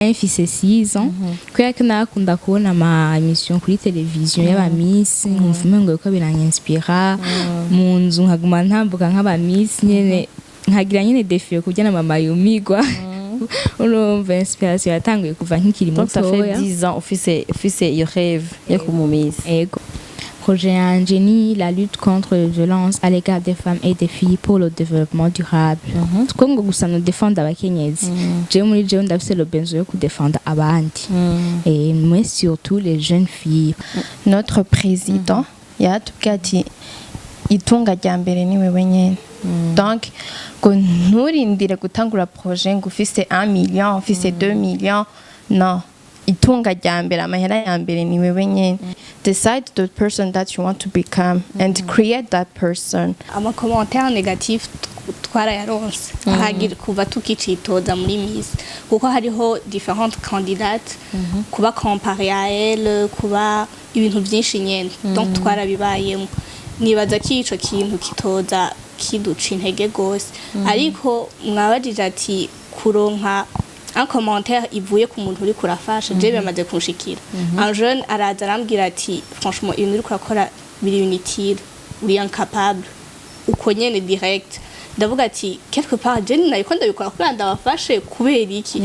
Mfise 6 ans, kubera ko narakunda kubona ama émission kuri televiziyo y'aba miss, nkumva umengo biriko biranyispira. Mu nzu nkaguma ntambuka nk'aba miss nyene, nkagira nyene défilé kuburyo na mama yumigwa. Urumva, inspiration yatanguye kuva nkikiri Donc ça fait mutoya. 10 ans ufise iyo rêve yo kuba miss? Ego. Projet yanje ni la lutte contre les violences à l'égard des femmes et des filles pour le développement durable. Two ngo gusa no défendre abakenyezi, jewe muri jewe ndafise le besoin yo kudefenda abandi, et moi surtout les jeunes filles. Notre président yaratubwiye ati itunga rya mbere ni wewe nyene, donc ngo nturindire gutangura projet ngo ufise 1 million, ufise 2 millions. Non, itunga rya mbere, amahera ya mbere ni wewe nyene. Decide the person that you want to become and create that person. Ama commentaires négatifs twarayaronse hagira kuva tukicitoza muri Miss, kuko hariho différentes candidates, kuba comparé à elle, kuba ibintu byinshi nyene. Donc twarabibayemo. Nibaza ko ico kintu kitoza kiduca intege gose. Ariko mwabajije ati kuronka un commentaire ivuye ku muntu uri kurafasha, je bimaze kunshikira, un jeune araza arambwira ati: "Franchement, ibintu uri kurakora biri inutile, uri incapable." Uko nyene direct. Ndavuga ati quelque part je nariko ndabikora kugira ndabafashe, kubera iki?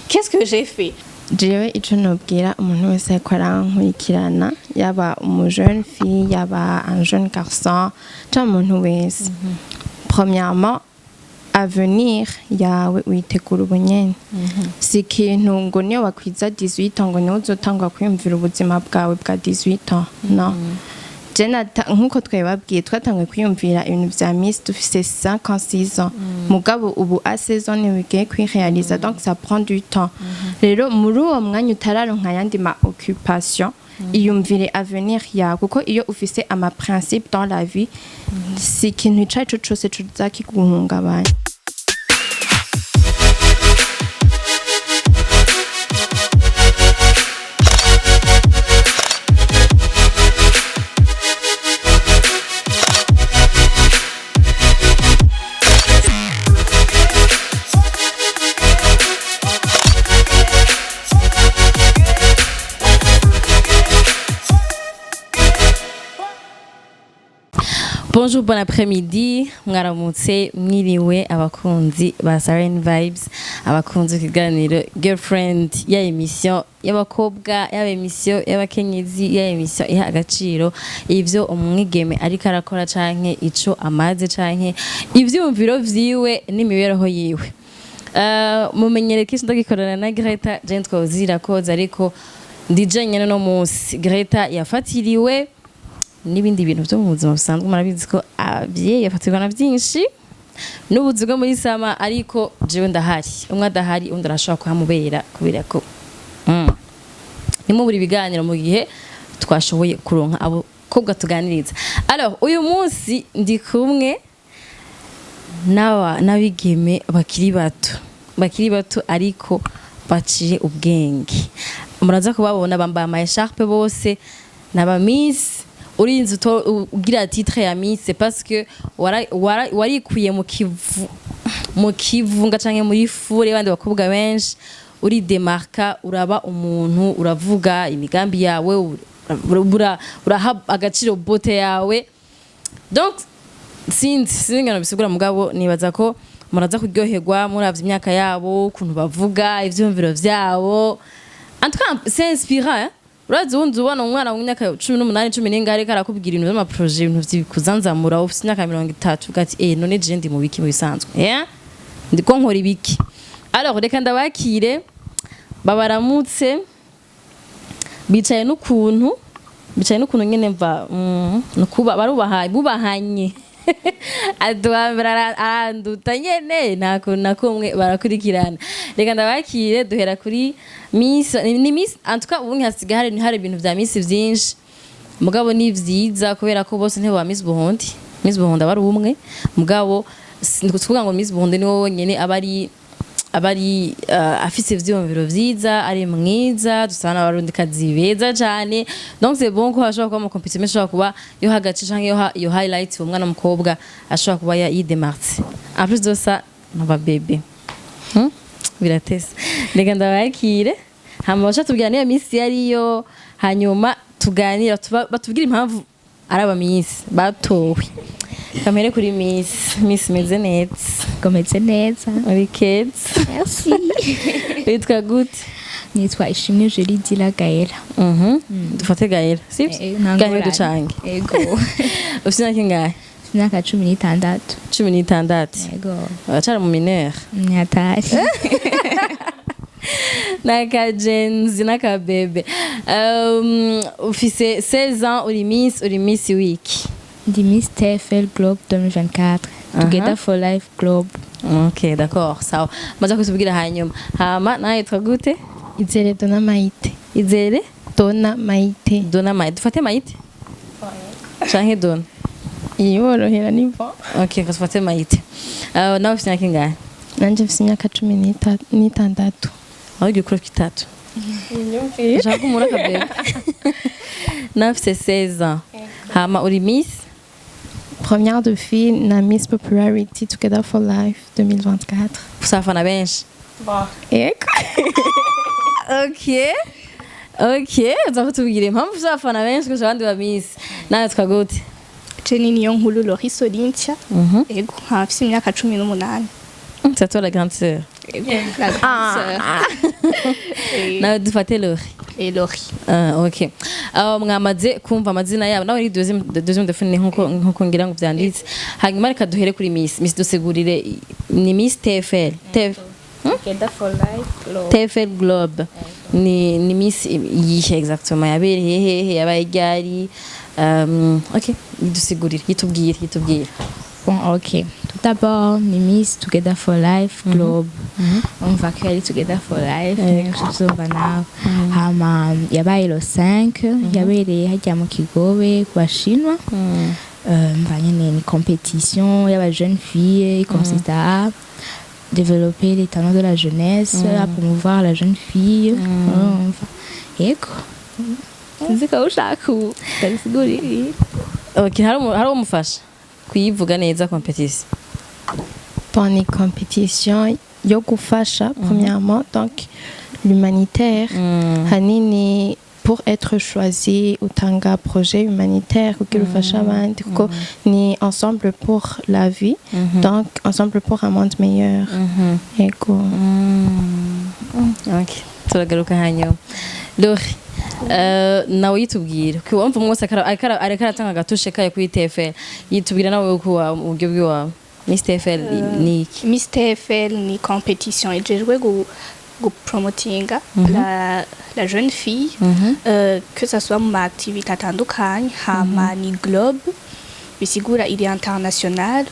Qu'est-ce que j'ai fait? Jewe ico nobwira umuntu wese ariko arankurikirana, yaba umu jeune fille, yaba un jeune garçon, canke umuntu wese, premièrement, avenir yawe uyitegura ubu nyene. Si ikintu ngo niyo wakwiza 18 ans ngo niwe uzotangura kwiyumvira ubuzima bwawe bwa 18 ans. No je nkuko twabibabwiye, twatanguye kwiyumvira ibintu vya Miss dufise 5 ans, 6 ans, mugabo ubu à 16 ans ntibigiye kwirealiza. Donc ça prend du temps. Rero muri uwo mwanya utararonka ayandi ma occupation, iyumvire avenir yawe, kuko iyo ufise ama principe dans la vie, si ikintu ico arico cose coza kiguhungabanya. Bonjour, bon après-midi, mwaramutse, mwiriwe abakunzi ba Siren Vibes, abakunzi b'ikiganiro Girlfriend, ya émission y'abakobwa, ya émission y'abakenyezi, ya émission iha agaciro ivyo umwigeme ariko arakora canke ico amaze canke ivyumviro vyiwe n'imibereho yiwe. Mumenyere kenshi ndagikorana na Greta, je twazira koza, ariko ndije nyene no munsi Greta yafatiriwe n'ibindi bintu byo mu buzima busanzwe. Murabizi ko ababyeyi bafatirwa na byinshi n'ubuzi bwo muri sama, ariko jewe ndahari. Umwe adahari, undi arashobora kuhamubera, kubera ko nimubura ibiganiro mu gihe twashoboye kuronka abo kobwa tuganiriza. Alors uyu munsi ndi kumwe n'abigeme bakiri bato, bakiri bato ariko baciye ubwenge. Muraza kubabona bambaye ama écharpe bose, n'aba miss. Urinze ugira titre ya miss, c'est parce que warikuye mu kivu, mu kivunga canke muri foule y'abandi bakobwa benshi, uridemarka, uraba umuntu, uravuga imigambi yawe, uraha agaciro beauté yawe. Donc sinzi ingano bisigura, mugabo nibaza ko muraza kuryoherwa muravye imyaka yabo, ukuntu bavuga, ivyumviro vyabo. En tout cas c'est inspirant, hein? Urazi wundi ubona umwana w'imyaka 18, cumi n'ingahe, ariko arakubwira ibintu vy'ama projets, ibintu vyikuzanzamura, ufise imyaka 30, ugati: "Eh, none je ndi mu biki mu bisanzwe? Eh, ndiko nkora ibiki?" Alors reka ndabakire babaramutse. Bicaye n'ukuntu, bicaye n'ukuntu nyene mva nukuba barubahaye, bubahanye. Aduhambira aranduta nyene, nta kuntu na kumwe barakurikirana. Reka ndabakire. Duhera kuri miss, ni miss en tout cas. Ubu hasigaye hari ibintu vya miss vyinshi, mugabo ni vyiza kubera ko bose ntibaba Miss Burundi. Miss Burundi aba ari umwe, mugabo ni kuvuga ngo Miss Burundi ni wowe wenyene aba ari afise ivyiyumviro vyiza, ari mwiza. Dusanga n'abarundikazi beza cane. Donc c'est bon ko hashobora kuba ama compétition, ashobora kuba yo hagace canke yo highlight umwana w'umukobwa ashobora kuba yidemarse. En plus de ça, n'aba bébé. Biratesa. Reka ndabakire, hama baca tubwira niyo Miss yariyo, hanyuma tuganira, batubwire impamvu ari aba Miss batowe. Kamere kuri Miss meze neza? Komeze neza. Uri keza. Merci. Witwa gute? Nitwa Ishimwe Julie Dila Gaela. Dufate Gaela, sivyo? Nta Gaela, ngorane. ducange. Ego. Ufite imyaka ingahe? Imyaka 16. 16? Ego. Uracara mu mineur. Nyatari. N'akagenzi n'akabebe. Ufise 16 ans, uri Miss, uri Miss wiki? Ndi Miss TFL Globe 2024, Together for Life Globe. Ok, d'accord, sawa, maze kutubwira hanyuma. Hama nawe yitwa gute? Izere Dona Maite. Izere? Dona Maite. Dona Maite. Dufate Maite canke Dona? Iyorohera ni bon. Ok, reka dufate Maite. Nawe ufite imyaka ingahe? Nanje mfise imyaka 16. Aho ugiye ukura itatu. Ushaka umura akabebe. Nawe ufite 16 ans, hama uri Miss? Première dauphine na Miss Popularity Together for Life 2024. Ufise abafana benshi. Ego. Ok, uza kutubwira impamvu ufise abafana benshi kurusha abandi ba Miss. Nawe twa gute? Je ni niyo nkuru Lori Solintia. Ego, nkaba mfise imyaka 18. C'est toi la grande sœur? Ego, la grande sœur. Nawe dufate Lori? Et Lori. Ah, ok. Mwamaze kumva amazina yabo. Nawe ni deuxième dauphine, nkuko ngira ngo vyanditse. Hanyuma reka duhere kuri Miss, dusigurire ni Miss TFL TF, Together for Life Globe. TFL Globe ni Miss yihe exactement? Yabereye hehe? Yabaye ryari? Ok, dusigurire, yitubwire. Bon, ok. Tout d'abord, ni Miss Together for Life Globe. On va créer Together for Life. Tuzumva nawe. Hama yabaye le 5, yabereye hajya mu Kigobe ku Bashinwa. Mva nyene ni compétition y'aba jeune fille consiste à développer les talents de la jeunesse, à promouvoir la jeune fille. Urumva. Yego. Sinzi ko ushaka ubu. Ndabisigurire. Ok, hari umufasha kuyivuga neza compétition? Bon, ni compétition yo gufasha premièrement, donc l'humanitaire. Hanini pour être choisi utanga projet humanitaire kugira ufashe abandi, kuko ni ensemble pour la vie, donc ensemble pour un monde meilleur. Ego. Ok, turagaruka hanyuma. Lori, nawe yitubwira ko wumva umwe wese ariko aratanga agatushe kayo kuri TFL. Yitubwira nawe uko mu buryo bw'iwawe Miss TFL ni iki? Miss TFL ni compétition ijejwe gupromotinga la jeune fille, que ça soit mu ma activité atandukanye. Hama ni globe, bisigura iri international.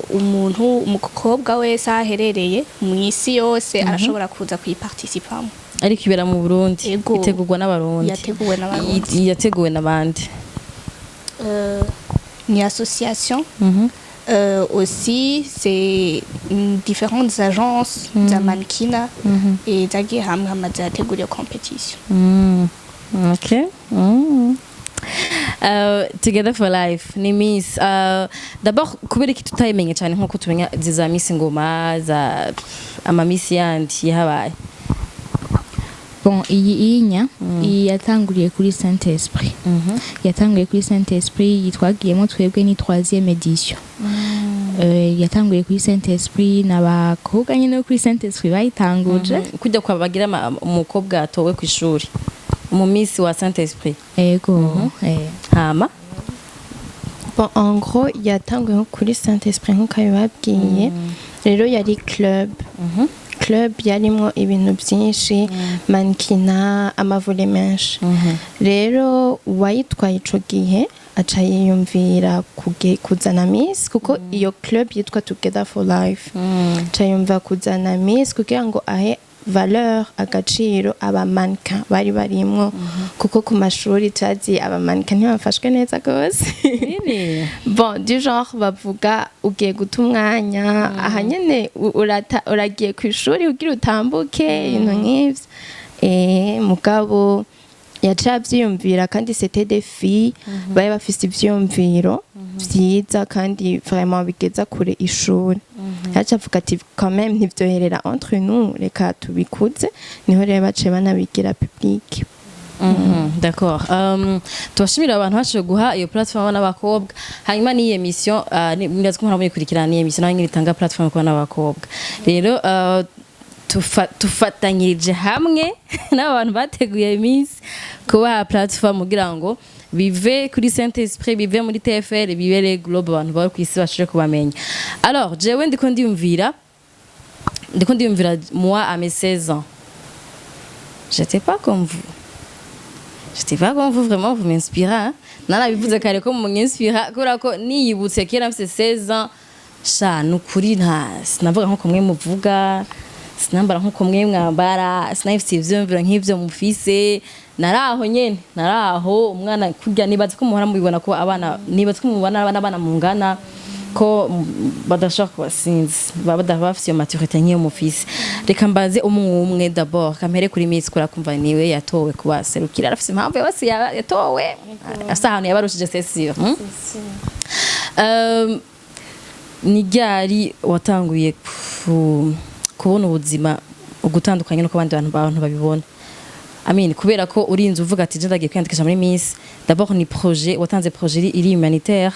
Umuntu umukobwa wese aho aherereye mu isi yose arashobora kuza kuyiparticipamo. Ariko ibera mu Burundi? Ego. Itegurwa n'Abarundi? Yateguwe n'Abarundi. Yateguwe n'abandi? Ni association. Aussi c'est différentes agences za mannequinat et zagiye hamwe, hama zirategura iyo compétition. Ok. Together for Life ni Miss. D'abord, kubera iki tutayimenye cyane nkuko tumenya izi za Miss Ngoma, za ama Miss yandi yahabaye? Bon, iyi inya iyi yatanguriye kuri Saint Esprit. Yatanguye kuri Saint Esprit, yitwagiyemo twebwe ni troisième édition. Yatanguye kuri Saint Esprit n'abakobwa nyine bo kuri Saint Esprit bayitanguje. Kujya kwa bagira umukobwa atowe ku ishuri mu Miss wa Saint Esprit? Ego. Hama? Bon, en gros yatanguye nko kuri Saint Esprit nkuko abibabwiye. Rero yari club yarimwo ibintu byinshi, mannequinat, ama volets menshi. Rero uwayitwaye ico gihe aca yiyumvira kuzana Miss, kuko iyo club yitwa Together for Life, aca yumva kuzana Miss kugira ngo ahe valeur, agaciro aba mannequin bari barimwo, kuko ku mashuri tuzi aba mannequin ntibafashwe neza gose. Really? Bon, du genre bavuga ugiye guta umwanya aha nyene, uragiye ku ishuri kugira utambuke, ibintu nk'ivyo. Mugabo yaciye avyiyumvira, kandi c'était des filles bari bafise ivyiyumviro vyiza kandi vraiment bigeza kure ishuri. Yaca avuga ati: "Quand même, ntivyoherera entre nous, reka tubikuze." Niho rero baciye banabigira public. D'accord. Tubashimira abantu bashoboye guha iyo platform abana b'abakobwa. Hanyuma n'iyi émission, ndazi ko muhora muyikurikirana, ni émission nayo nyine itanga platform ku bana b'abakobwa. Rero tufatanyirije hamwe n'aba bantu bateguye Miss kubaha platform kugira ngo bive kuri Saint Esprit, bive muri TFL, bibere globe, abantu bari ku isi bashobore kubamenya. Alors jewe ndiko ndiyumvira, moi, à mes 16 ans, j'étais pas comme vous. J'étais pas comme vous, vraiment, vous m'inspirez. Hein? Narabivuze kare ko munyinspira, kubera ko niyibutse kera mfise 16 ans, sha, nukuri nta sinavuga nkuko mwe muvuga, sinambara nkuko mwe mwambara, sinafise ivyiyumviro nk'ivyo mufise. Naraho nyene, naraho umwana kurya. Nibaza ko muhora mubibona ko abana, nibaza ko mubona abana mungana ko badashobora kuba, sinzi, baba bafise iyo maturité nk'iyo mufise. Reka mbaze umwe umwe. D'abord kampere kuri Miss, kubera kumva niwe yatowe kubaserukira, arafise impamvu yabasi yatowe, afise ahantu yabarushije, c'est sûr, Ni ryari watanguye kubona ubuzima ugutandukanye nuko abandi bantu babibona? I mean, kubera ko urinze uvuga ati: "Je ndagiye kwiyandikisha muri Miss." D'abord ni projet watanze, projet iri humanitaire,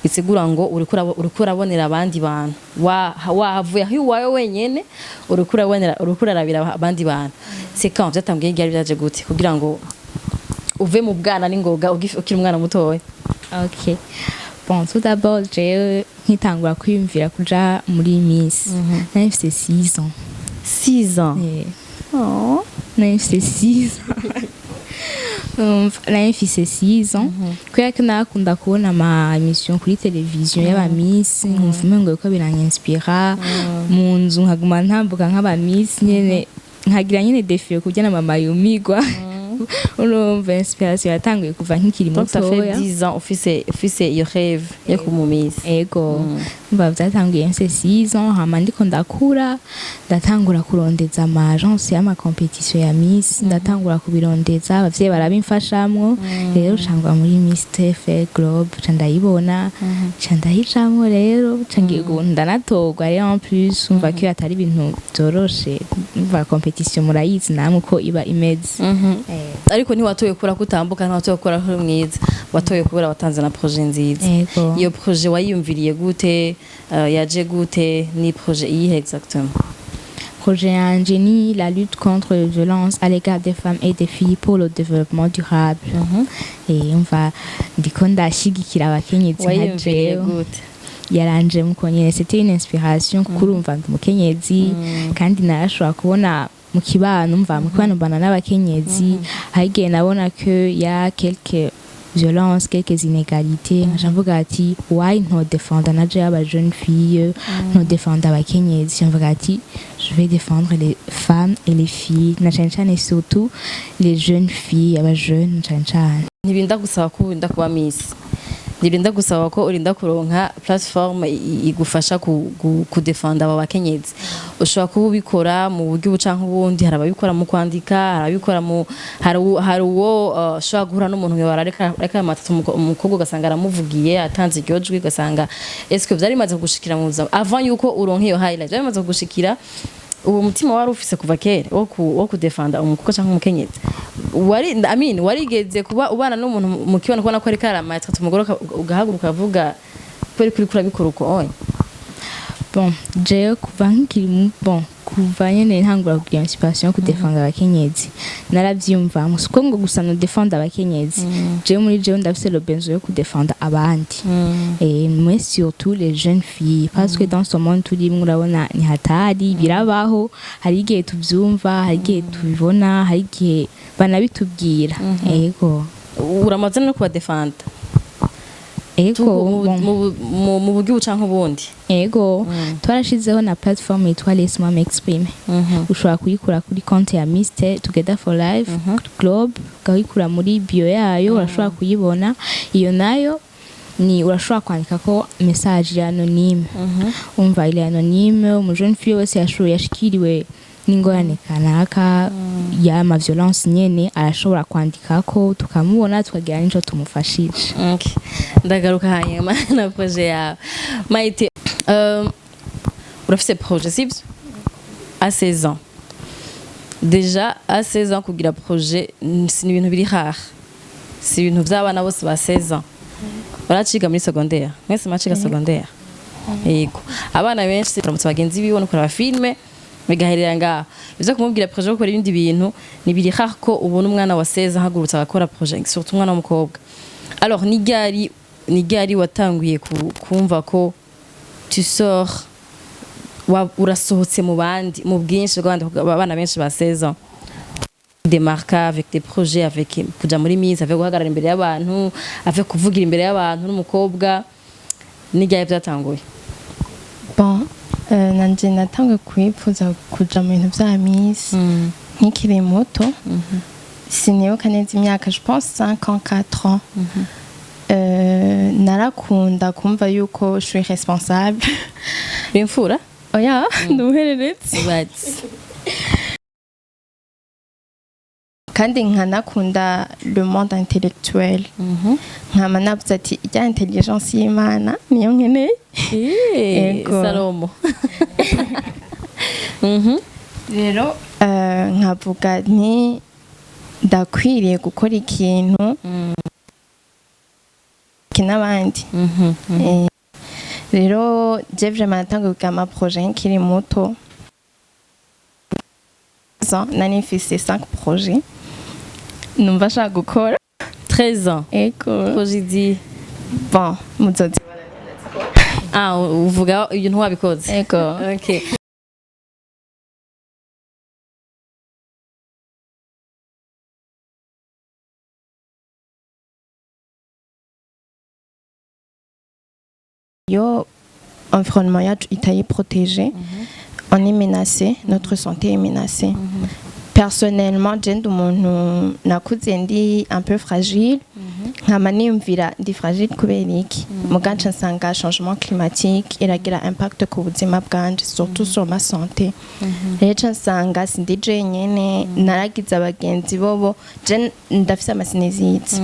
bisigura ngo uriko urabonera abandi bantu. Wahavuye aho iwawe wenyene, uriko urabonera, uriko urarabira abandi bantu. C'est quand vyatanguye? Ryari? Vyaje gute kugira ngo uve mu bwana n'ingoga ukiri umwana mutoya? Ok. Bon, tout d'abord, jewe nkitangura kwiyumvira kuja muri Miss, nari mfise 6 ans. 6 ans? Eh. Nari mfise 6 ans. Nari mfise 6 ans kubera ko narakunda kubona ama émission kuri televiziyo y'aba Miss, nkumva umengo biriko biranyinsipira. Mu nzu nkaguma ntambuka nk'aba Miss nyene, nkagira nyene défilé kurya na mama yumigwa. Urumva, inspiration yatanguye kuva nkikiri Donc ça fait mutoya. 10 ans ufise iyo rêve yo kuba Miss? Ego, umva, byatanguye mfise 6 ans. Hama ndiko ndakura, ndatangura kurondeza ama agence y'ama compétition ya Miss, ndatangura kubirondeza, abavyeyi barabimfashamwo. Rero cangwa muri Miss TFL Globe, ca ndayibona, ca ndayicamwo. Rero ca ngiye ndanatorwa rero en plus. Umva ko atari ibintu vyoroshe. Umva, compétition murayizi namwe uko iba imeze. Ariko ntiwatoye kubera ko utambuka, ntiwatoye kubera ko uri mwiza, watoye kubera watanze na projet nziza. Ego. Iyo projet wayiyumviriye gute? Yaje gute? Ni projet iyihe exactement? Projet yanje ni la lutte contre les violences à l'égard des femmes et des filles pour le développement durable. Et umva, ndiko ndashigikira abakenyezi nka Wayiyumviriye jewe. gute? Yaranje muko nyene, c'était une inspiration, kuko urumva ndi umukenyezi kandi narashobora kubona mu kibano, umva, mu kibano mbana n'abakenyezi, hari igihe nabona que y a quelques violences, quelques inégalités, nkaca mvuga ati: "Why nto défendre naje aba jeune fille, nto défendre abakenyezi?" Nca mvuga ati: "Je vais défendre les femmes et les filles, na cane cane surtout les jeunes filles, aba jeunes cane cane." Ntibinda gusaba ko urinda kuba Miss, ntibirinda gusaba ko urinda kuronka platform igufasha kudefenda abo bakenyezi. Ushobora kuba ubikora mu buryo ubu canke ubundi. Hari ababikora mu kwandika, hari ababikora mu hari uwo ushobora guhura n'umuntu mw'ibarabara, reka amatatu, umukobwa ugasanga aramuvugiye, atanze iryo jwi. Ugasanga, est-ce que vyari bimaze kugushikira mu buzima avant yuko uronka iyo highlight? Vyari bimaze kugushikira? Uwo mutima wari ufise kuva kera wo kudefenda umukobwa canke umukenyezi, wari, I mean, warigeze kuba ubana n'umuntu mu kibano, kubona ko ariko aramatatu umugore, ugahaguruka ukavuga ko kuri kurabikora uko oya? Bon, jewe kuva nkikiri bon, kuva nyene ntangura kugira inspiration yo kudefenda abakenyezi, naravyiyumvamwo. Siko ngo gusa no défendre abakenyezi, jewe muri jewe ndafise le besoin yo kudefenda abandi, et mais surtout les jeunes filles, parce que dans ce monde turimwo, urabona ni hatari, birabaho. Hari igihe tuvyumva, hari igihe tubibona, hari igihe banabitubwira. Ego. Uramaze no kubadefenda? Ego. Bon. Mu buryo ubu canke ubundi? Ego, twarashizeho na platform yitwa Laisse-moi m'exprimer. Ushobora kuyikura kuri konti ya Miss Together for Life Globe, ukayikura muri bio yayo, urashobora kuyibona. Iyo nayo ni urashobora kwandika ko message ya anonyme. Umva, ile anonyme, umu jeune fille wese yashoboye, yashikiriwe n'ingorane kanaka y'ama violence nyene, arashobora kwandikako, tukamubona, tukagira n'ico tumufashije. Okay. Ndagaruka hanyuma na projet yawe. Maite, Urafise projet, sivyo? À 16 ans déjà, à 16 ans kugira projet, si ni ibintu biri rare, si ibintu vy'abana bose ba 16 ans baraciga muri secondaire. Mwese muraciga secondaire? Yego. Abana benshi baramutse bagenzi biwe no kuraba film bigaherera ngaho. Ivyo kumubwira projet yo gukora ibindi bintu ni biri rare ko ubona umwana wa 16 ans ahagurutse agakora projet, surtout umwana w'umukobwa. Alors ni ryari watanguye kumva ko tu sors, urasohotse mu bandi, mu bwinshi bw'abandi abana benshi ba 16 ans, démarquer avec des projets, avec kuja muri Miss, avec guhagarara imbere y'abantu, avec kuvugira imbere y'abantu n'umukobwa? Ni ryari byatanguye? Bon, nanje natanguye kwipfuza kuja mu bintu vya Miss nkikiri muto. Sinibuka neza imyaka, je pense 5 ans, 4 ans. Narakunda kumva yuko je suis responsable. Uri imfura? Oya, ndi umuhererezi. Ubatse. Kandi nkanakunda le monde intellectuel, nkama navuze ati irya intelligence y'Imana niyo nkeneye. Ego. Salomo. Rero nkavuga nti ndakwiriye gukora ikintu n'abandi. Rero je vraiment natanguye kugira ama projet nkiri muto. Nari mfise 5 projets numva nshaka gukora. 13 ans? Ego. Projet di? Bon, muzozibona. Ah, uvuga ibintu wabikoze? Ego. Okay. Iyo environnement yacu itayi protégé, on est menacé, notre santé est menacée. Personnellement, je ndi umuntu nakuze ndi un peu fragile, nkama niyumvira ndi fragile kubera iki? Muga nca nsanga changement climatique iragira impact ku buzima bwanje, surtout sur ma santé. Rero nca nsanga sindi jenyene, naragize abagenzi bobo. Je ndafise ama sinusite,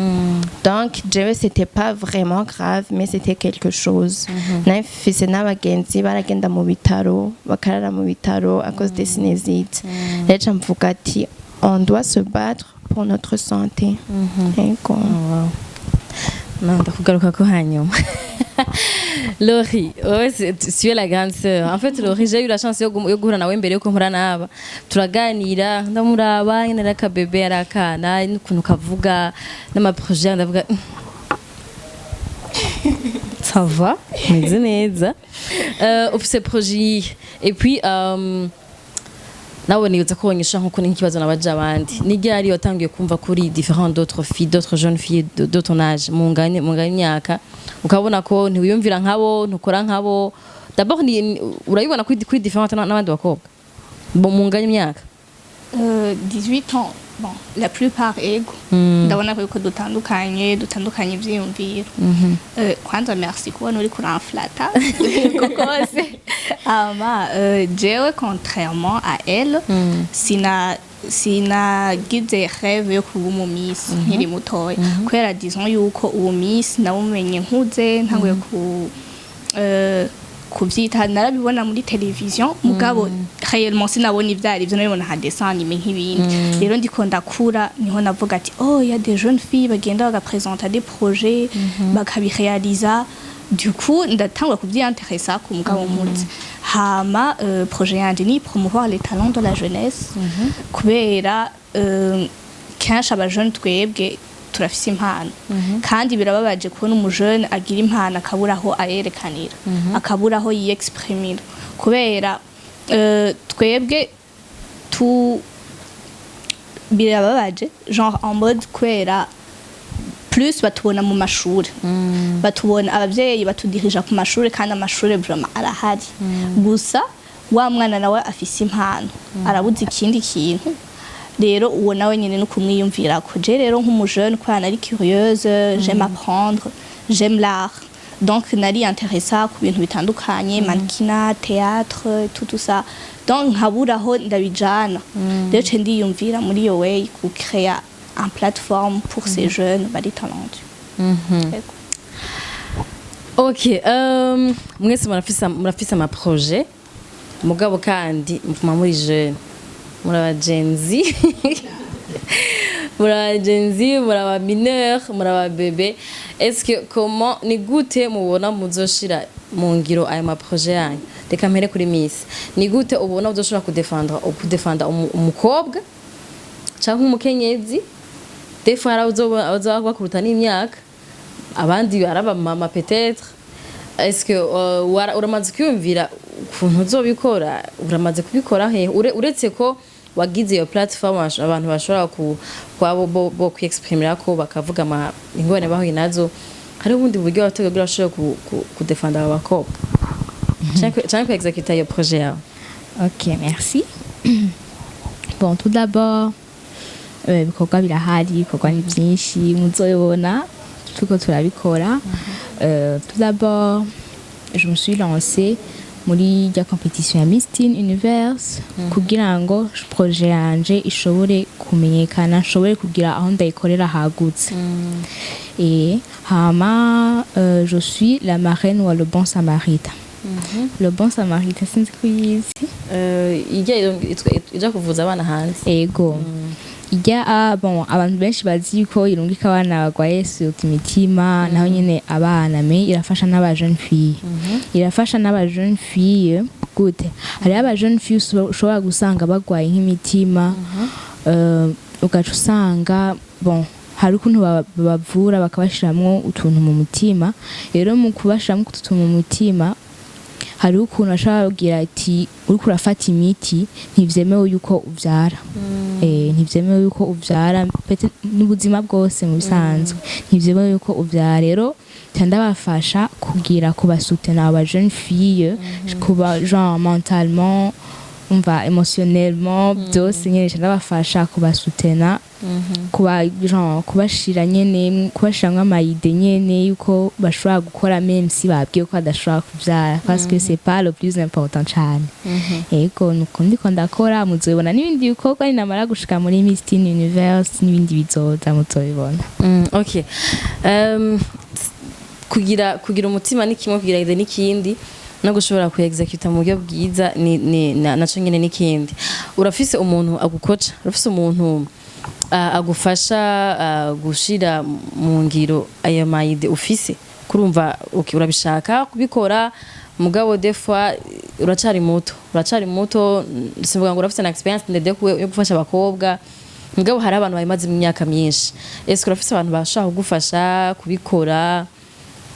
donc jewe c'était pas vraiment grave, mais c'était quelque chose. Nafise n'abagenzi baragenda mu bitaro, bakarara mu bitaro à cause des sinusites. Rero nca mvuga ati on doit se battre pour notre santé. Yego. Wow. Non, ndakugaruka ko hanyuma. Laurie, ouais, tu es la grande sœur. En fait, Laurie, j'ai eu la chance yo guhura nawe mbere yuko mpura n'aba. Turaganira, ndamuraba, nyine ari akabebe, ari akana, n'ukuntu kavuga, n'ama projet, ndavuga ça va, meze neza. Ufise projet yihe? Et puis, nawe nibuza ko wonyesha nkuko ni nk'ikibazo nabaje abandi: ni ryari watangiye kumva kuri différent d'autres filles, d'autres jeunes filles de ton âge, munganye imyaka, ukabona ko ntiwiyumvira nkabo, ntukora nkabo? D'abord urabibona kuri différent n'abandi bakobwa bo munganye imyaka? 18 ans, bon, la plupart, ego, ndabona ko dutandukanye ivyiyumviro. Kwanza merci kubona uri kuramflata kose. Ama jewe, contrairement à elle, sinagize rêve yo kuba umu miss nkiri mutoya, kubera disons yuko ubu miss nawumenye nkuze, ntanguye ku kuvyita. Narabibona muri television, mugabo réellement sinabona ivyari ivyo, nabibona nka dessin animé, nk'ibindi. Rero ndiko ndakura niho navuga ati oh, il y a des jeunes filles bagenda bagapresenta des projets, bakabirealiza. Du coup ndatangura kuvyiinteresa ku mugabo nkuze. Hama projet yanje ni promouvoir les talents de la jeunesse, kubera kenshi abajene twebwe turafise impano, kandi birababaje kubona umujene agira impano akabura aho ayerekanira, akabura aho yiyexprimira, kubera twebwe tu birababaje, genre en mode kubera plus batubona mu mashuri, batubona abavyeyi batudirija ku mashuri, kandi amashuri vraiment arahari. Gusa wa mwana nawe afise impano arabuze ikindi kintu. Rero uwo nawe nyine no kumwiyumvirako. Je rero nk'umujene, kubera nari curieuse, j'aime apprendre, j'aime l'art, donc nari intéressée ku bintu bitandukanye, mannequinat, théâtre, tout tout ça, donc nkabura aho ndabijana. Rero ce ndiyumvira muri iyo way ku créer un plateforme pour ces jeunes bari talentueux. Yego. Ok, mwese murafise ama projet. Mugabo kandi muguma muri jeune, muri abagenzi, muri abagenzi, muri aba mineur, muri aba bébé. Est-ce que, comment, ni gute mubona muzoshira mu ngiro ayo ma projet yanyu? Reka mpere kuri Miss. Ni gute ubona uzoshobora kudefanda umukobwa canke umukenyezi? Des fois hari abazoba bakuruta n'imyaka, abandi ari abamama peut-être. Est-ce que uramaze kwiyumvira ukuntu uzobikora? Uramaze kubikora he? Uretse ko wagize iyo plateforme abantu bashobora kuba bo kwiexprimira ko bakavuga ama ingorane bahuye nazo, hariho ubundi buryo wateguye kugira bashobore kudefanda aba bakobwa canke ku exécuter iyo projet yawe? Ok, merci. Bon, tout d'abord, ibikorwa birahari, ibikorwa ni byinshi, muzobibona turiko turabikora. Tout d'abord, je me suis lancée muri rya compétition ya Miss Teen Universe kugira ngo projet yanje ishobore kumenyekana, nshobore kugira aho ndayikorera hagutse. Et hama, je suis la marraine wa Le Bon Samaritain. Le Bon Samaritain, sinzi ko uyizi. Ijya ija kuvuza abana hanze? Ego. Ijya bon, abantu benshi bazi ko irungika abana barwaye surtout imitima, naho nyene abana, mais irafasha n'aba jeune fille. Irafasha n'aba jeune fille gute? Hariho aba jeune fille ushobora gusanga bagwaye nk'imitima, ugaca usanga, bon, hari ukuntu babavura bakabashiramwo utuntu mu mutima. Rero mu kubashiramwo utu tuntu mu mutima, hariho ukuntu bashobora babwira ati: "Uriko urafata imiti, ntivyemewe yuko uvyara." Ntivyemewe yuko uvyara, peut-être n'ubuzima bwose mu bisanzwe ntivyemewe yuko uvyara. Rero ca ndabafasha kugira kubasutena aba jeune fille, kuba genre mentalement, umva, émotionnellement, byose nyene ca ndabafasha kubasutena, kuba genre kubashira nyene, kubashiramwo ama idées nyene yuko bashobora gukora même si babwiye ko badashobora kuvyara, parce que c'est pas le plus important cane. Ego, nuko ndiko ndakora, muzobibona n'ibindi bikorwa ninamara gushika muri Miss Teen Universe, n'ibindi bizoza muzobibona. Ok. Kugira umutima ni kimwe, kugira idée n'ikindi, no gushobora kuexecuta mu buryo bwiza ni naco nyene n'ikindi. Urafise umuntu agukoca? Urafise umuntu agufasha gushira mu ngiro ayo ma idées ufise? Kurumva, okay, urabishaka kubikora, mugabo des fois uracari muto, uracari muto. Sivuga ngo urafise na expérience ndende yo gufasha abakobwa, mugabo hari abantu babimaze mu myaka myinshi. Ese urafise abantu bashaka kugufasha kubikora?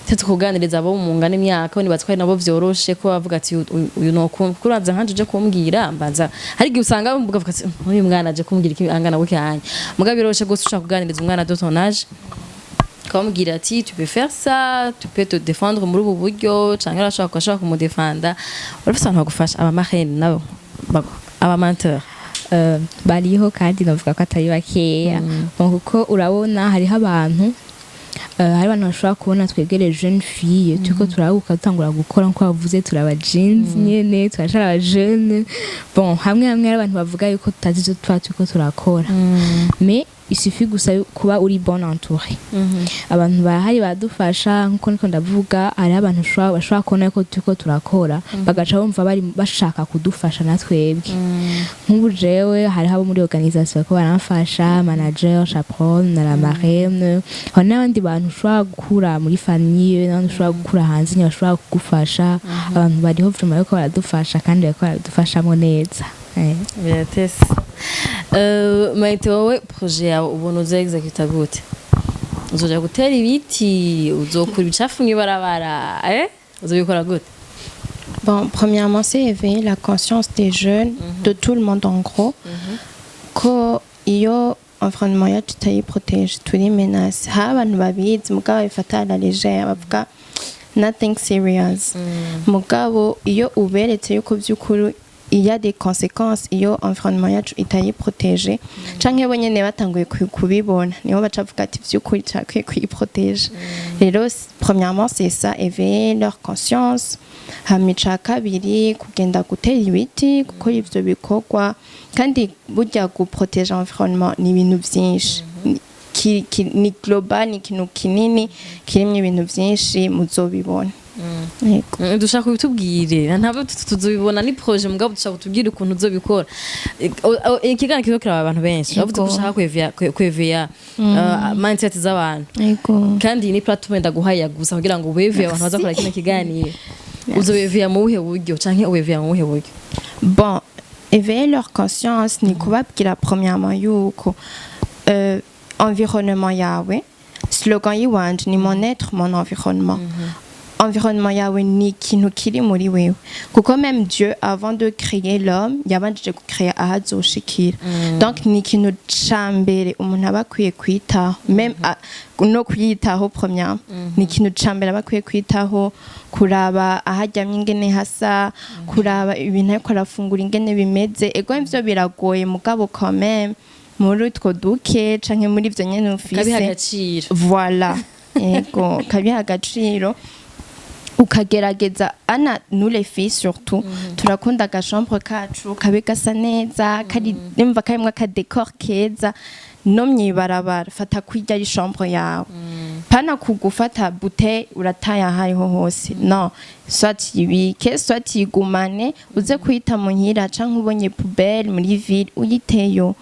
Tete kuganiriza abo mu ngana imyaka, nibaza ko ari nabo vyoroshe ko bavuga ati: "Uyu nokumva." Kuko uraza nkanje uje kumbwira, mbanza hari igihe usanga uvuga ati: "Uyu mwana aje kumbwira iki angana gutya?" Hanya mugabo biroroshe gose ushaka kuganiriza umwana de ton âge, ukamubwira ati: "Tu peux faire ça, tu peux te défendre muri ubu buryo," canke urashobora kumudefanda. Urafise abantu bagufasha, aba marraine nabo, aba mentor? Bariho kandi navuga ko atari bakeya. Bon, kuko urabona hariho abantu, hari abantu bashobora kubona twebwe les jeunes filles turiko turaguka, dutangura gukora, nkuko bavuze, turaba jeans nyene, turacari aba jeune. Bon, hamwe hamwe hari abantu bavuga yuko tutazi ivyo tuba turiko turakora, mais il suffit gusa kuba uri bon entouré. Abantu barahari badufasha. Nkuko niko ndavuga, hariho abantu bashobora kubona ko turiko turakora, bagaca bumva bari bashaka kudufasha na twebwe. Nk'ubu jewe hariho abo muri organisation ko baramfasha, manager, chaperon na la marraine. Hari n'abandi bantu ushobora gukura muri famille, n'abandi ushobora gukura hanze nyine bashobora kugufasha. Abantu bariho vraiment bariko baradufasha kandi bariko baradufashamo neza. Biratese. Maite, wowe projet yawe ubona uza executa gute? Uzoja gutera ibiti? Uzokura ibicafu mw'ibarabara? Uzobikora gute? Bon, premièrement, c'est éveiller la conscience des jeunes, de tout le monde en gros, ko iyo environnement yacu tutayiprotège, turi menace. Hari abantu babizi mugabo babifata à la légère, bavuga nothing serious. Mugabo iyo uberetse yuko by'ukuri il y a des conséquences iyo environnement yacu itayiprotège, canke bo nyene batanguye kubibona, niho baca bavuga ati: "Vy'ukuri turakwiye kuyiprotège." Rero premièrement, c'est ça, éveiller leur conscience. Hama ica kabiri, kugenda gutera ibiti, gukora ivyo bikorwa. Kandi burya guprotéger environnement ni ibintu vyinshi. Ni global, ni ikintu kinini kirimwo ibintu vyinshi, muzobibona. Yego. Dushaka kubitubwire, ntabwo tuzobibona, ni projet, mugabo dushaka kutubwira ukuntu uzobikora. Ikiganiro kiriko kiraba abantu benshi bavuze ko ushaka kweveya mindset z'abantu. Yego. Kandi iyi ni plateforme ndaguhaye gusa kugira ngo weveye abantu bazakora kino kiganiro. Uzobeveya mu buhe buryo, canke ubeveya mu buhe buryo? Bon, éveiller leur conscience ni kubabwira premièrement yuko environnement yawe, slogan yiwanje ni "Mon être, mon environnement". Environnement yawe ni ikintu kiri muri wewe, kuko même Dieu, avant de créer l'homme, yabanjije gucréer aho azoshikira. Donc ni ikintu ca mbere umuntu aba akwiye kwitaho, même no kuyitaho. Premièrement, ni ikintu ca mbere aba akwiye kwitaho: kuraba aho aryamye ingene hasa, kuraba ibintu ariko arafungura ingene bimeze. Ego, ivyo biragoye, mugabo quand même muri utwo duke canke muri ivyo nyene ufise, kabiha agaciro. Voilà, yego, kabiha agaciro, ukagerageza. Ana nous les filles surtout, turakunda agachambre kacu kabe gasa neza, kari nimva karimwo akadécor keza. No mwibarabara, fata kwirya ari chambre yawe, pana kugufata bouteille urataye aho ariho hose. No soit yibike, soit yigumane uze kuyita muhira, canke ubonye poubelle muri ville uyiteyo.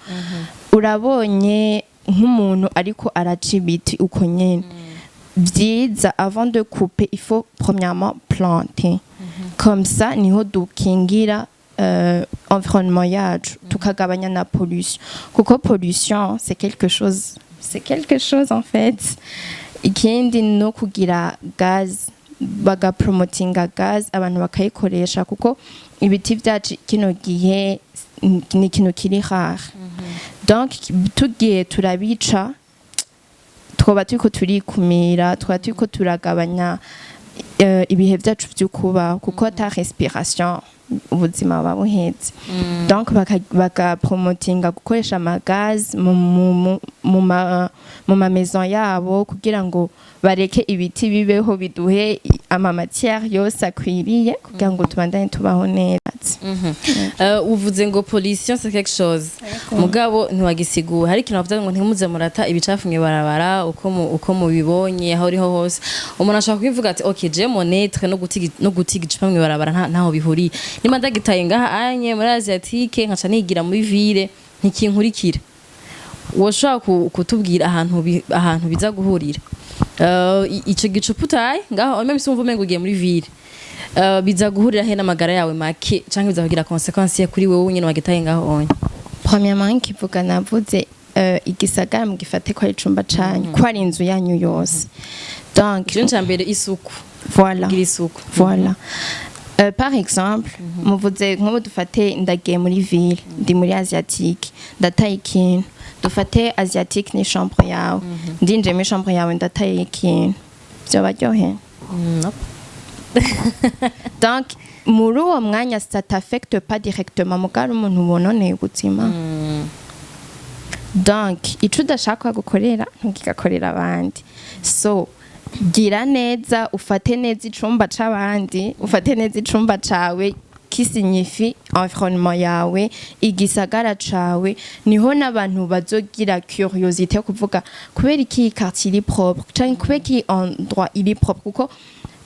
Urabonye nk'umuntu ariko araca ibiti uko nyene, vyiza, avant de couper, il faut premièrement planter. Comme ça niho dukingira environnement yacu, tukagabanya na pollution, kuko pollution, c'est quelque chose, c'est quelque chose en fait. Ikindi no kugira gaz, bagapromotinga gaz, abantu bakayikoresha, kuko ibiti vyacu kino gihe ni ikintu kiri rare. Donc tugiye turabica, twoba turiko turikumira, twaba turiko turagabanya ibihe vyacu vyo kubaho, kuko ta respiration ubuzima buba buheze. Donc bagapromotinga gukoresha amagaz mu ma maison yabo, kugira ngo bareke ibiti bibeho, biduhe ama matière yose akwiriye kugira ngo tubandanye tubaho neza. Uvuze ngo pollution, c'est quelque chose, mugabo ntiwagisigura. Hari ikintu bavuze ngo ntimuze murata ibicafu mw'ibarabara uko mubibonye aho uriho hose. Umuntu ashobora kubivuga ati: "Ok, je mon être no gutiga icupa mw'ibarabara ntaho bihuriye. Nimba ndagitaye ngaha anye muri Asiatique, nkaca nigira muri ville, ntikinkurikira." Woshobora kutubwira ahantu biza guhurira? Ico gicupa utaye ngaho, même si wumva umengo ugiye muri ville, biza guhurira he n'amagara yawe make, canke biza kugira conséquence kuri wewe nyene wagitaye ngaho onye? Premièrement, nkivuga navuze igisagara mugifate ko ari icumba canyu, ko ari inzu yanyu yose. Donc ikintu ca mbere, isuku. Voilà. Kugira isuku. Voilà. Par exemple, muvuze nk'ubu, dufate ndagiye muri ville, ndi muri Asiatique, ndataye ikintu. Dufate Asiatique ni chambre yawe, ndinjiye muri chambre yawe, ndataye ikintu, vyobaryohera? No. Donc muri uwo mwanya ça t'affecte pas directement, mugabo umuntu wononeye ubuzima. Donc ico udashaka gukorera, ntukigakorera abandi. So gira neza, ufate neza icumba c'abandi, ufate neza icumba cawe, qui signifie environnement yawe, igisagara cawe. Niho n'abantu bazogira curiosité yo kuvuga: kubera iki iyi quartier iri propre, canke kubera iki endroit iri propre? Kuko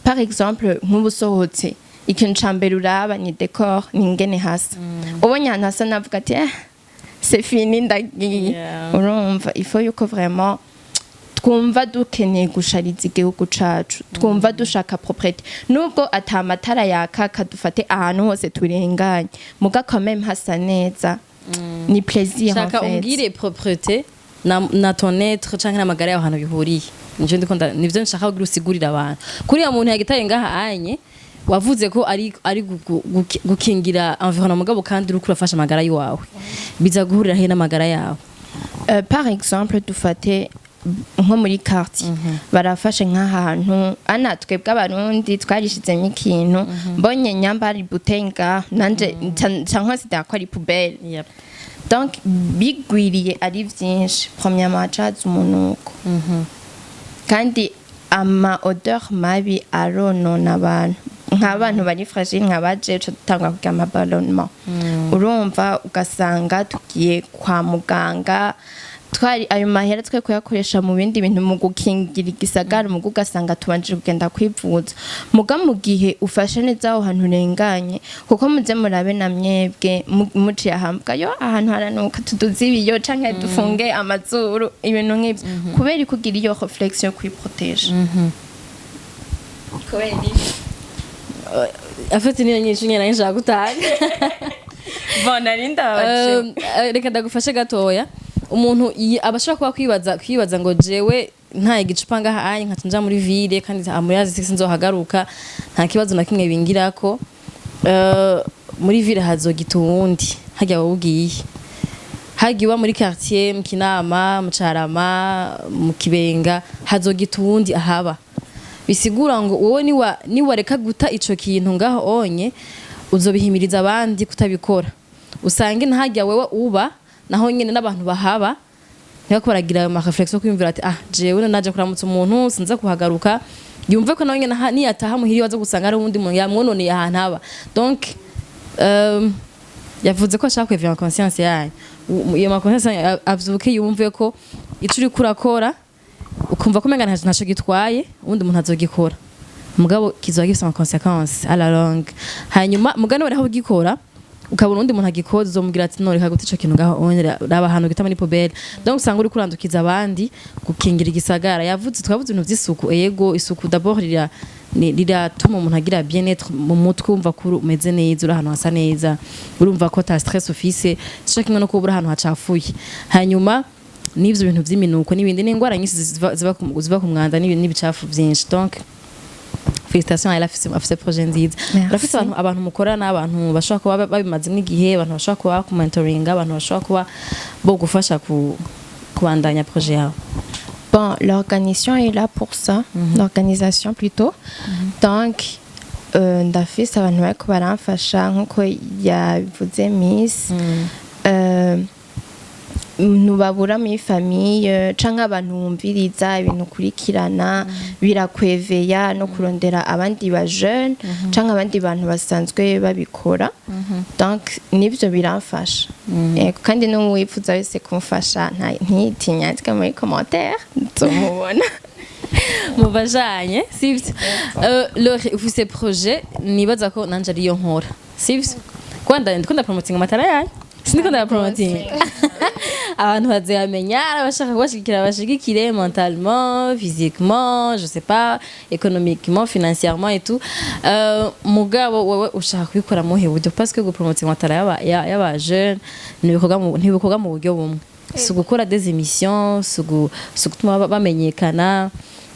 par exemple nk'ubu usohotse, ikintu ca mbere uraba ni décor, ni ingene hasa. Ubonye ahantu hasa, navuga ati: "Eh, c'est fini, ndagiye." Urumva, il faut yuko vraiment twumva dukeneye gushariza igihugu cacu, twumva dushaka propreté, nubwo ata matara yaka, kadufate ahantu hose turenganye, muga quand même hasa neza, ni plaisir en Shaka fait. Umbwire propreté na ton être canke n'amagara yawe ahantu bihuriye. Nivyo ndiko nivyo nshaka kugira usigurire abantu. Kuriya muntu yagitaye ngaha anye, wavuze ko ari gukingira environnement, mugabo kandi uriko urafasha amagara yiwawe. Biza guhurira he n'amagara yawe? Par exemple, dufate nko muri quartier, barafashe nk'ahantu ana twebwe Abarundi twarishizemo ikintu: mbonye nyamba ari bouteille ngaho, nanje nca nconsidera ko ari poubelle. Donc bigwiriye ari vyinshi, premièrement haca haza umunuko, kandi ama odeur mabi aronona abantu, nk'abantu bari fragile nka baje uca dutangwa kugira ama ballonnement. Urumva, ugasanga tugiye kwa muganga. Twari ayo mahera twe kuyakoresha mu bindi bintu, mu gukingira igisagara, mu ugasanga tubanje kugenda kwivuza. Muga mu gihe ufashe neza aho hantu urenganye, kuko muze murabe na mwebwe muciye ahambwa yo ahantu haranuka, tuduze ibiyo canke dufunge amazuru, ibintu nk'ivyo, kubera kugira iyo réflexion yo kwiprotéger, kubera iki? Afite niyo nyinshi nyine nshaka gutanga. Bon, nari ndabaje. Reka ndagufashe gatoya. Umuntu aba ashobora kuba kwibaza ngo jewe nta igicupa ngaha anye nkaca nja muri ville, kandi muri azi sinzohagaruka, nta kibazo na kimwe bingirako. Muri ville hazogita uwundi harya wowe ugiye, harya uba muri quartier, mu Kinama, mu Carama, mu Kibenga, hazogita uwundi ahaba. Bisigura ngo wowe niwareka guta ico kintu ngaho onye, uzobihimiriza abandi kutabikora. Usange ntahajya wewe uba, naho nyene n'abantu bahaba ntibako baragira ayo ma réflexion yo kwiyumvira ati: "Ah, jewe naje kuramutsa umuntu, sinza kuhagaruka." Yumve ko nawe nyene niyataha muhiri waza gusanga ari uwundi muntu yamwononeye ahantu aba. Donc yavuze ko ashaka kwevera conscience yanyu. Iyo ma conscience yanyu avyuke yumve ko ico uriko urakora, ukumva ko umenga ntaco gitwaye, uwundi muntu azogikora, mugabo kizoba gifise ama conséquences à la longue. Hanyuma mugani wari aho ugikora, ukabona undi muntu agikoze, uzomubwira ati: "None reka guta ico kintu ngaho onye, raba ahantu gita muri poubelle." Donc usanga uri kurandukiza abandi gukingira igisagara. Yavuze, twavuze ibintu vy'isuku. Ego, isuku d'abord riratuma umuntu agira bien-être mu mutwe. Umva ko umeze neza uri ahantu hasa neza, urumva ko ta stress ufise, sico kimwe no kuba uri ahantu hacafuye. Hanyuma n'ivyo bintu vy'iminuko n'ibindi n'ingwara nyinshi ziva ku mwanda n'ibicafu vyinshi. Donc félicitations, elle afise projet nziza. Merci. Urafise abantu mukorana, abantu bashobora kuba babimazemo igihe, abantu bashobora kuba bakumentoringa, abantu bashobora kuba bogufasha kubandanya projet yawe? Bon, l'organisation est là pour ça, l'organisation plutôt. Donc, ndafise abantu bariko baramfasha nkuko yabivuze Miss. Ntubabura muri famille canke abantu wumviriza ibintu ukurikirana, birakweveya no kurondera abandi ba jeune canke abandi bantu basanzwe babikora. Donc nivyo biramfasha. Yego, kandi n'uwifuza wese kumfasha ntiyitinya, yandike muri commentaire, nzomubona. Mubajanye, sivyo? Lore, ufise projet nibaza ko nanje ariyo nkora, sivyo? Kwanda ndiko ndapromotinga amatara yanyu, sindiko ndapromotinga, abantu bazayamenya. Abashaka kubashigikira bashigikire mentalement, physiquement, je sais pas, économiquement, financièrement et tout. Mugabo wewe ushaka kubikora muhe buryo? Parce que gupromotinga amatara y'aba jeune ntibikorwa mu buryo bumwe. Si ugukora des émissions, si ugutuma bamenyekana,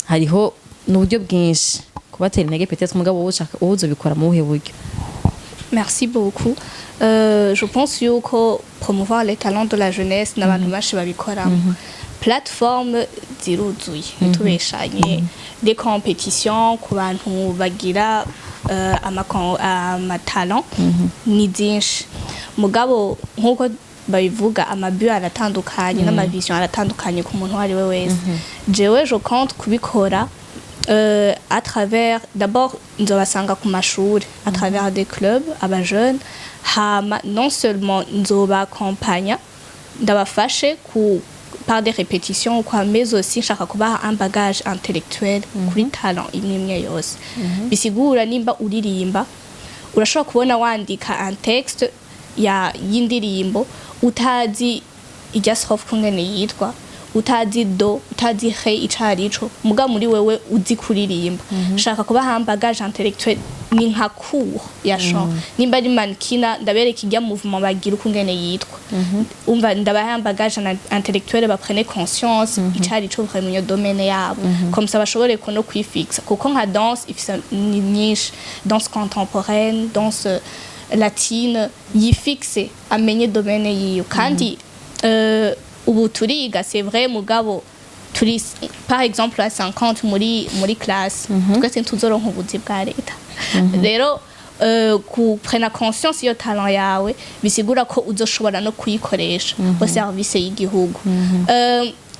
hariho n'uburyo bwinshi kubatera intege peut-être. Mugabo wowe ushaka, wowe uzobikora mu buhe buryo? Merci beaucoup. Je pense yuko promouvoir les talents de la jeunesse n'abantu benshi babikoramo. Plateforme ziruzuye, ntitubeshanye, des compétitions ku bantu bagira amatalent ni byinshi. Mugabo nk'uko babivuga, amabu aratandukanye n'amavision aratandukanye ku muntu uwo ari we wese. Jewe je compte kubikora à travers, d'abord nzobasanga ku mashuri, à travers des clubs, aba jeunes. Hama non seulement nzobakompanya, ndabafashe ku par des répétitions ou quoi, mais aussi nshaka kubaha un bagage intellectuel kuri talent imwe imwe yose. Bisigura nimba uririmba, urashobora kubona wandika un texte ya y'indirimbo, utazi irya strophe kungene yitwa, utazi do, utazi ré ico arico, muga muri wewe uzi kuririmba. Shaka kubaha un bagage intellectuel, ni nka cours ya chant. Nimba ari mannequin, ndabereka irya mouvement bagira ukungene yitwa. Umva, ndabaha un bagage intellectuel, baprenne conscience ico arico vraiment iyo domaine yabo, comme ça bashobore ko no kwifixa. Kuko nka danse ifise ni nyinshi, danse contemporaine, danse latine, yifixe, amenye domaine yiyo. Kandi ubu turiga, c'est vrai, mugabo turi par exemple à 50 muri classe, twese ntituzoronka ubuzi bwa leta. Rero kuprena conscience iyo talent yawe bisigura ko uzoshobora no kuyikoresha au service y'igihugu.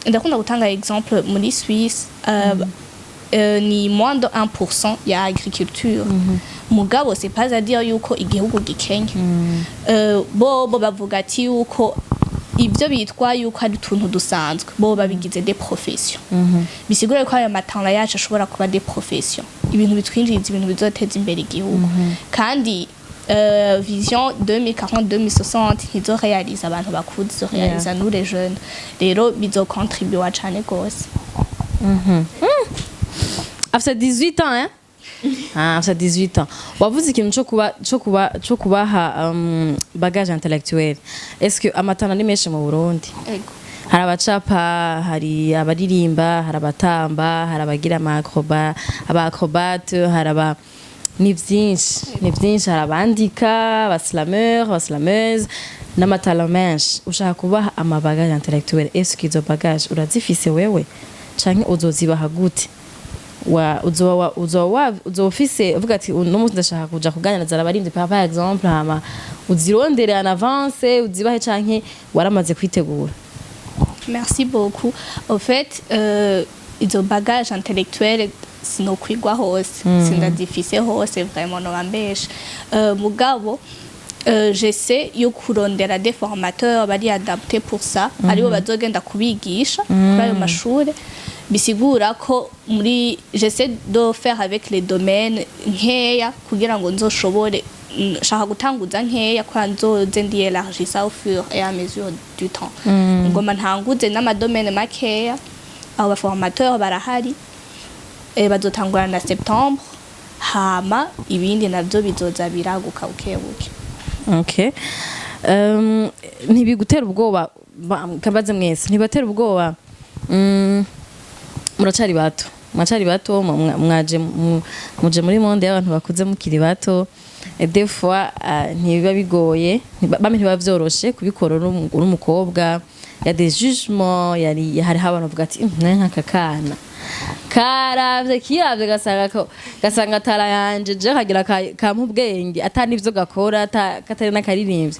Ndakunda gutanga exemple muri Suisse, ni moins de 1% ya agriculture. Mugabo c'est pas à dire yuko igihugu gikenye. Bo bavuga ati yuko Ibyo bitwa yuko ari utuntu dusanzwe, bo babigize des professions. Bisigura ko ayo ma talents yacu ashobora kuba des professions, ibintu bitwinjiriza, ibintu bizoteza imbere igihugu. Kandi vision 2040 2060 ntizorealiza abantu bakuze, izorealiza nous les jeunes. Rero bizokontribuwa cane gose. Afite 18 ans, hein? Ah, afite 18 ans. Wavuze ikintu cyo kubaha bagage intellectuel. Est-ce que ama talents ni menshi mu Burundi? Ego. Hari abacapa, hari abaririmba, hari abatamba, hari abagira aba acrobate, hari aba, ni byinshi, ni byinshi. Hari abandika, aba slameur, aba slameuse, n'ama talents menshi. Ushaka kubaha ama bagage intellectuel. Est-ce que izo bagage urazifise wewe, canke uzozibaha gute? Wa uzoba wa- uzoba wa- uzoba ufise uvuga ati: "Uno munsi ndashaka kuja kuganiriza abaririmbyi," par exemple, hama uzirondere en avance uzibahe, canke waramaze kwitegura? Merci beaucoup. Au fait, izo bagage intellectuelle sinokwigwa hose, sindazifise hose vraiment, noba mbeshe. Mugabo j'essaie yo kurondera des formateurs bari adaptés pour ça, aribo bazogenda kubigisha kuri ayo mashure. Bisigura ko muri j'essaie de faire avec les domaines nkeya kugira ngo nzoshobore, nshaka gutanguza nkeya kugira nzoze ndi élargissa au fur et à mesure du temps. Ngoma ntanguze n'ama domaines makeya. Abo ba formateurs barahari, bazotangura na septembre, hama ibindi navyo bizoza biraguka buke buke. Okay. Ntibigutera ubwoba? Kabaze mwese, ntibatera ubwoba? Muracari bato, muracari bato, mwaje muje muri monde y'abantu bakuze mukiri bato. Et des fois ntibiba bigoye, bamwe ntibiba vyoroshe kubikora uri umukobwa. Ya des jugements, yari hariho abantu bavuga ati: "Mwe nk'aka kana karavye kiravye, gasanga gasanga tara yanje je kagira kampa ubwenge ata nivyo gakora, katari n'akaririmbyi."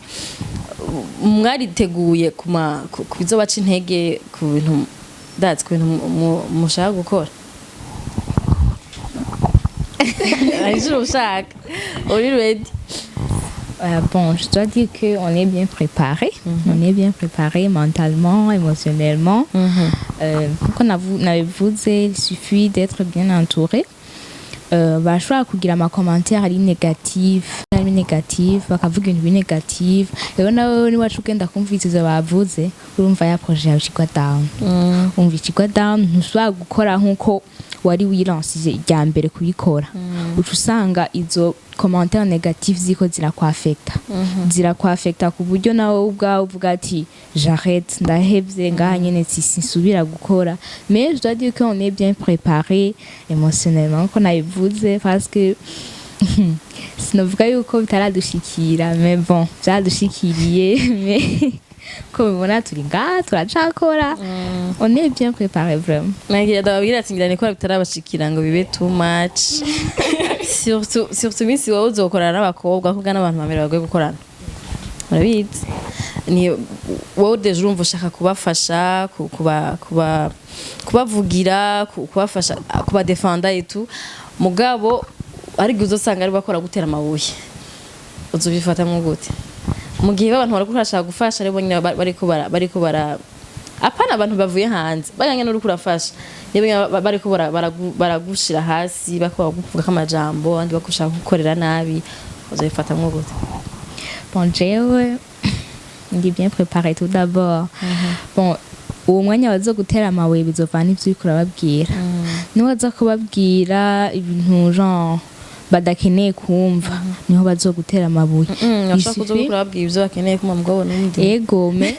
Mwariteguye kuma ku bizobaca intege, ku bintu ndazi, ku bintu mushaka gukora? Ariko ushaka uri ready? Bon, je dois dire qu'on est bien préparé. On est bien préparé mentalement, émotionnellement. Nkuko nabivuze, il suffit d'être bien entouré. Bashobora kugira ama commentaires ari négatif, bakavuga ibintu biri négatif. Rero nawe niwacu ugenda kumviriza ivyo bavuze, urumva ya projet yawe ikigwa down. Umva ikigwa down, ntushobora gukora nkuko wari wilansije irya mbere kubikora. Uca usanga izo commentaires négatives ziko zirakwafekta, zirakwafekta ku buryo nawe ubwawe uvuga ati: "J'arrête, ndahevye ngaha nyene, sinsubira gukora." Mais je dois dire qu'on est bien préparé émotionnellement, ko nabivuze, parce que sinovuga yuko bitaradushikira, mais bon, vyadushikiriye, mais ko mubona turi ngaha turacakora. On est bien préparé vraiment. Nagira ndababwira ati ngira nikora bitarabashikira ngo bibe too much, surtout iminsi wowe uzokorana n'abakobwa, kuko n'abantu bambere bagoye gukorana, murabizi. Ni wowe déjà urumva ushaka kubafasha, kuba kubavugira, kubafasha, kubadefenda et tout, mugabo ariko uzosanga ari bakora gutera amabuye. Uzobifatamwo gute mu gihe abantu bariko barashaka gufasha, aribo nyine bariko bara apana abantu bavuye hanze banyanya n'uriko urafasha, nibo nyene bariko baragushira hasi, bariko barakuvuga amajambo, abandi bagushaka gukorera nabi? Uzobifatamwo gute? Bon, jewe ndi bien préparé tout d'abord. Bon, uwo mwanya bazo gutera amabuye bizovana n'ivyo uriko urababwira. Niwaza kubabwira ibintu genre badakeneye kumva, niho bazogutera amabuye. Bashaka kuza urababwira ivyo bakeneye kuma, mugabo n'undi Ego, mais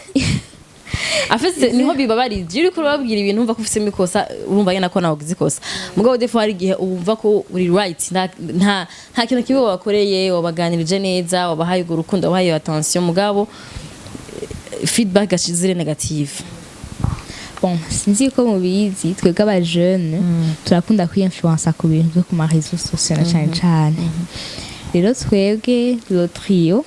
afise niho bibabarije. Iyo uriko urababwira ibintu wumva ko ufisemo ikosa, urumva nyene ko nawe ugize ikosa, mugabo des fois hari igihe wumva ko uri right, nta kintu kibi wabakoreye, wabaganirije neza, wabahaye urwo rukundo, wabahaye iyo attention, mugabo feedback gashizire négative. Bon, sinzi ko mubizi, twebwe aba jeunes turakunda kwiyinfluensa ku bintu byo ku ma réseaux sociaux na cane cane. Rero twebwe le trio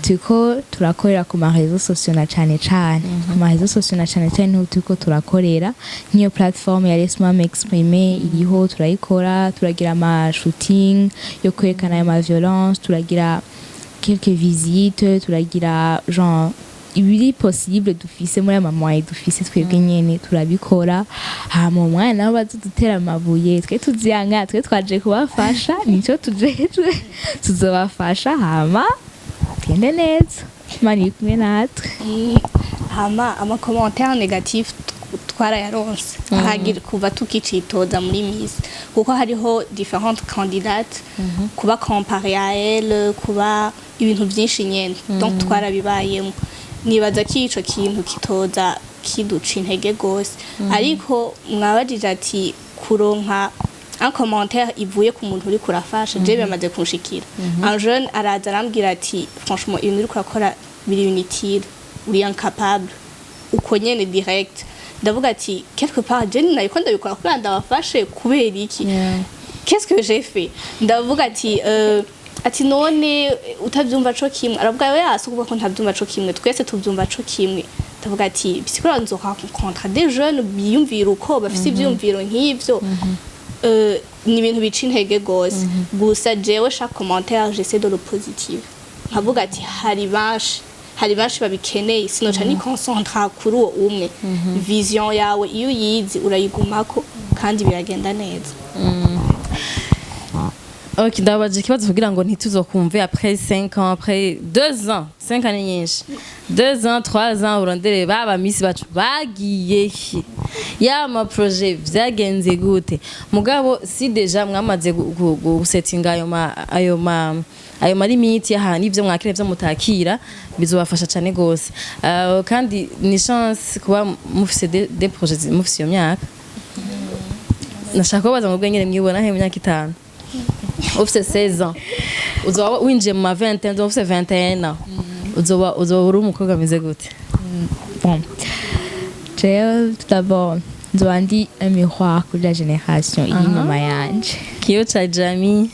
turiko turakorera ku ma réseaux sociaux na cane cane, ku ma réseaux sociaux na cane cane niho turiko turakorera. Nk'iyo plateforme ya Laisse-moi m'exprimer iriho, turayikora, turagira ama shooting yo kwerekana ayo ma violence, turagira quelques visites, turagira genre Ibiri possible dufise muri ama moyens dufise twebwe nyene turabikora. Hama umwanya nabo bazodutera amabuye, twe tuziyanga, twe twaje kubafasha, nico tujejwe, tuzobafasha hama tugende neza. Imana iri kumwe natwe. Hama ama commentaires négatifs twarayaronse hagira kuva tukicitoza muri Miss, kuko hariho différentes candidates, kuba comparé à elle, kuba ibintu byinshi nyene. Donc twarabibayemo. Nibaza ko ico kintu kitoza kiduca intege gose. Ariko mwabajije ati kuronka un commentaire ivuye ku muntu uri kurafasha, je bimaze kunshikira, un jeune araza arambwira ati: "Franchement, ibintu uri kurakora biri inutile, uri incapable", uko nyene direct. Ndavuga ati quelque part je nariko ndabikora kugira ndabafashe, kubera iki? Qu'est-ce que j'ai fait? Ndavuga ati ati none utavyumva co kimwe? Aravuga: "Oya, si ukuvuga ko ntavyumva co kimwe, twese tuvyumva co kimwe." Ndavuga ati bisigura nzorencontra des jeunes biyumvira uko, bafise ivyiyumviro nk'ivyo. Ni ibintu bica intege gose. Gusa jewe chaque commentaire, j'essaie de le positive, nkavuga ati hari benshi babikeneye, sinoca niconcentra kuri uwo umwe. Vision yawe iyo uyizi urayigumako kandi biragenda neza. Ok, ndababaje ikibazo kugira ngo ntituzokumve après 5 ans, après 2 ans, 5 ans ni nyinshi, 2 ans, 3 ans, urondere baba miss bacu bagiye he, ya ma projet vyagenze gute? Mugabo si déjà mwamaze gusettinga ayo ma limites y'ahantu, ivyo mwakira, ivyo mutakira, bizobafasha cane gose. Kandi ni chance kuba mufise des projets mufise iyo myaka. Nashaka kubabaza ngo nyene mwibona he mu myaka 5? Ufise 16 ans, uzoba winjiye mu ma 20 ans, uzoba ufise 21 ans, uzoba uri umukobwa ameze gute? Bon, jewe tout d'abord nzoba ndi un miroir kuri la génération iri inyuma yanje. Kioo cha jamii,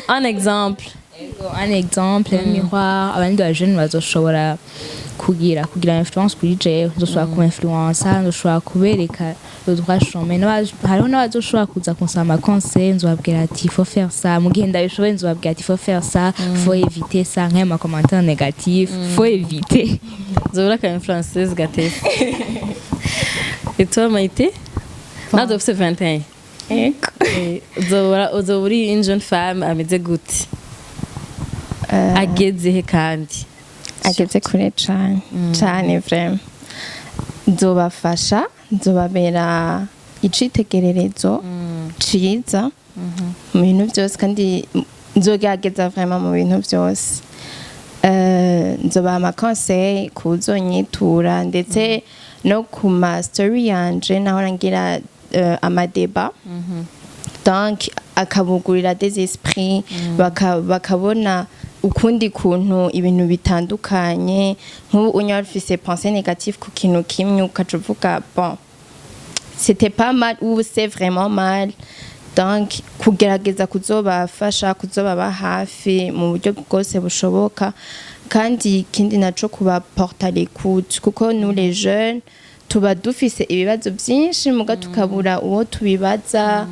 un exemple. Ego, un exemple, un miroir. Abandi ba jeunes bazoshobora kugira influence kuri jewe, nzoshobora kuba influencer, nzoshobora kubereka le droit chemin. Hariho n'abazoshobora kuza kunsaba ama conseil, nzobabwira ati: "Faut faire ça." Mu gihe ndabishoboye, nzobabwira ati: "Faut faire ça, faut éviter ça", nk'ayo ma commentaire négatif faut éviter. Uzoba uri aka influenceuse gatese. Et toi, Maïté, nawe uzoba ufise 21? Ego. Uzoba uri une jeune femme ameze gute, ageze he kandi? Ageze kure cane cane, vraiment. Nzobafasha, nzobabera icitegererezo ciza mu bintu byose, kandi nzogerageza vraiment mu bintu byose. Nzobaha ama conseil kuzonyitura, ndetse no ku ma story yanje nahora ngira ama débats, donc akabugurira des esprits, bakabona ukundi kuntu ibintu bitandukanye. Nk'ubu unya ufise pensée négative ku kintu kimwe, ukaca uvuga: "Bon, c'était pas mal" ou "c'est vraiment mal". Donc kugerageza kuzobafasha, kuzobaba hafi mu buryo bwose bushoboka. Kandi ikindi naco, kubaporta l'écoute, kuko nous les jeunes tuba dufise ibibazo byinshi, muga tukabura uwo tubibaza.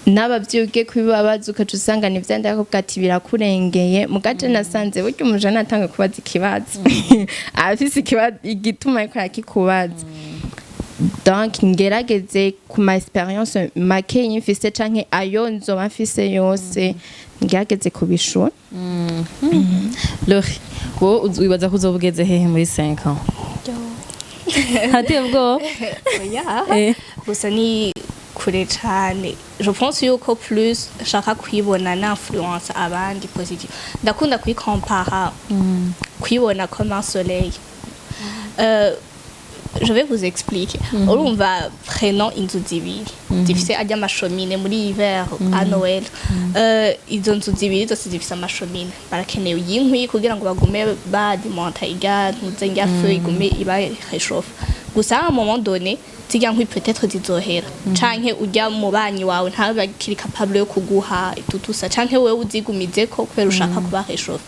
N'abavyeyi ugiye kubibabaza, ukaca usanga ni vyandi akubwira ati: "Birakurengeye." Mugaje nasanze burya umujene atanga kubaza ikibazo afise ikibazo igituma ariko arakikubaza. Donc ngerageze ku ma expérience make mfise canke ayo nzoba mfise yose, ngerageze kubishura. Lori, wowe wibaza ko uzoba ugeze hehe muri 5 ans? Hateye ubwoba. Oya. Gusa ni kure cane. Je pense yuko plus nshaka kwibona na influence abandi positive. Ndakunda kwikompara, kwibona comme un soleil. Je vais vous expliquer. Urumva, prenons inzu zibiri zifise ajya ama cheminées muri hiver, à Noël. Izo nzu zibiri zose zifise ama cheminées, barakenewe inkwi kugira ngo bagume badimonta irya ntuze irya feu igume iba réchauffe. Gusa à un moment donné zirya nkwi peut-être zizohera, canke ujya mu banyi wawe ntabe akiri capable yo kuguha itutusa, canke wewe uzigumizeko kubera ushaka kuba réchauffe.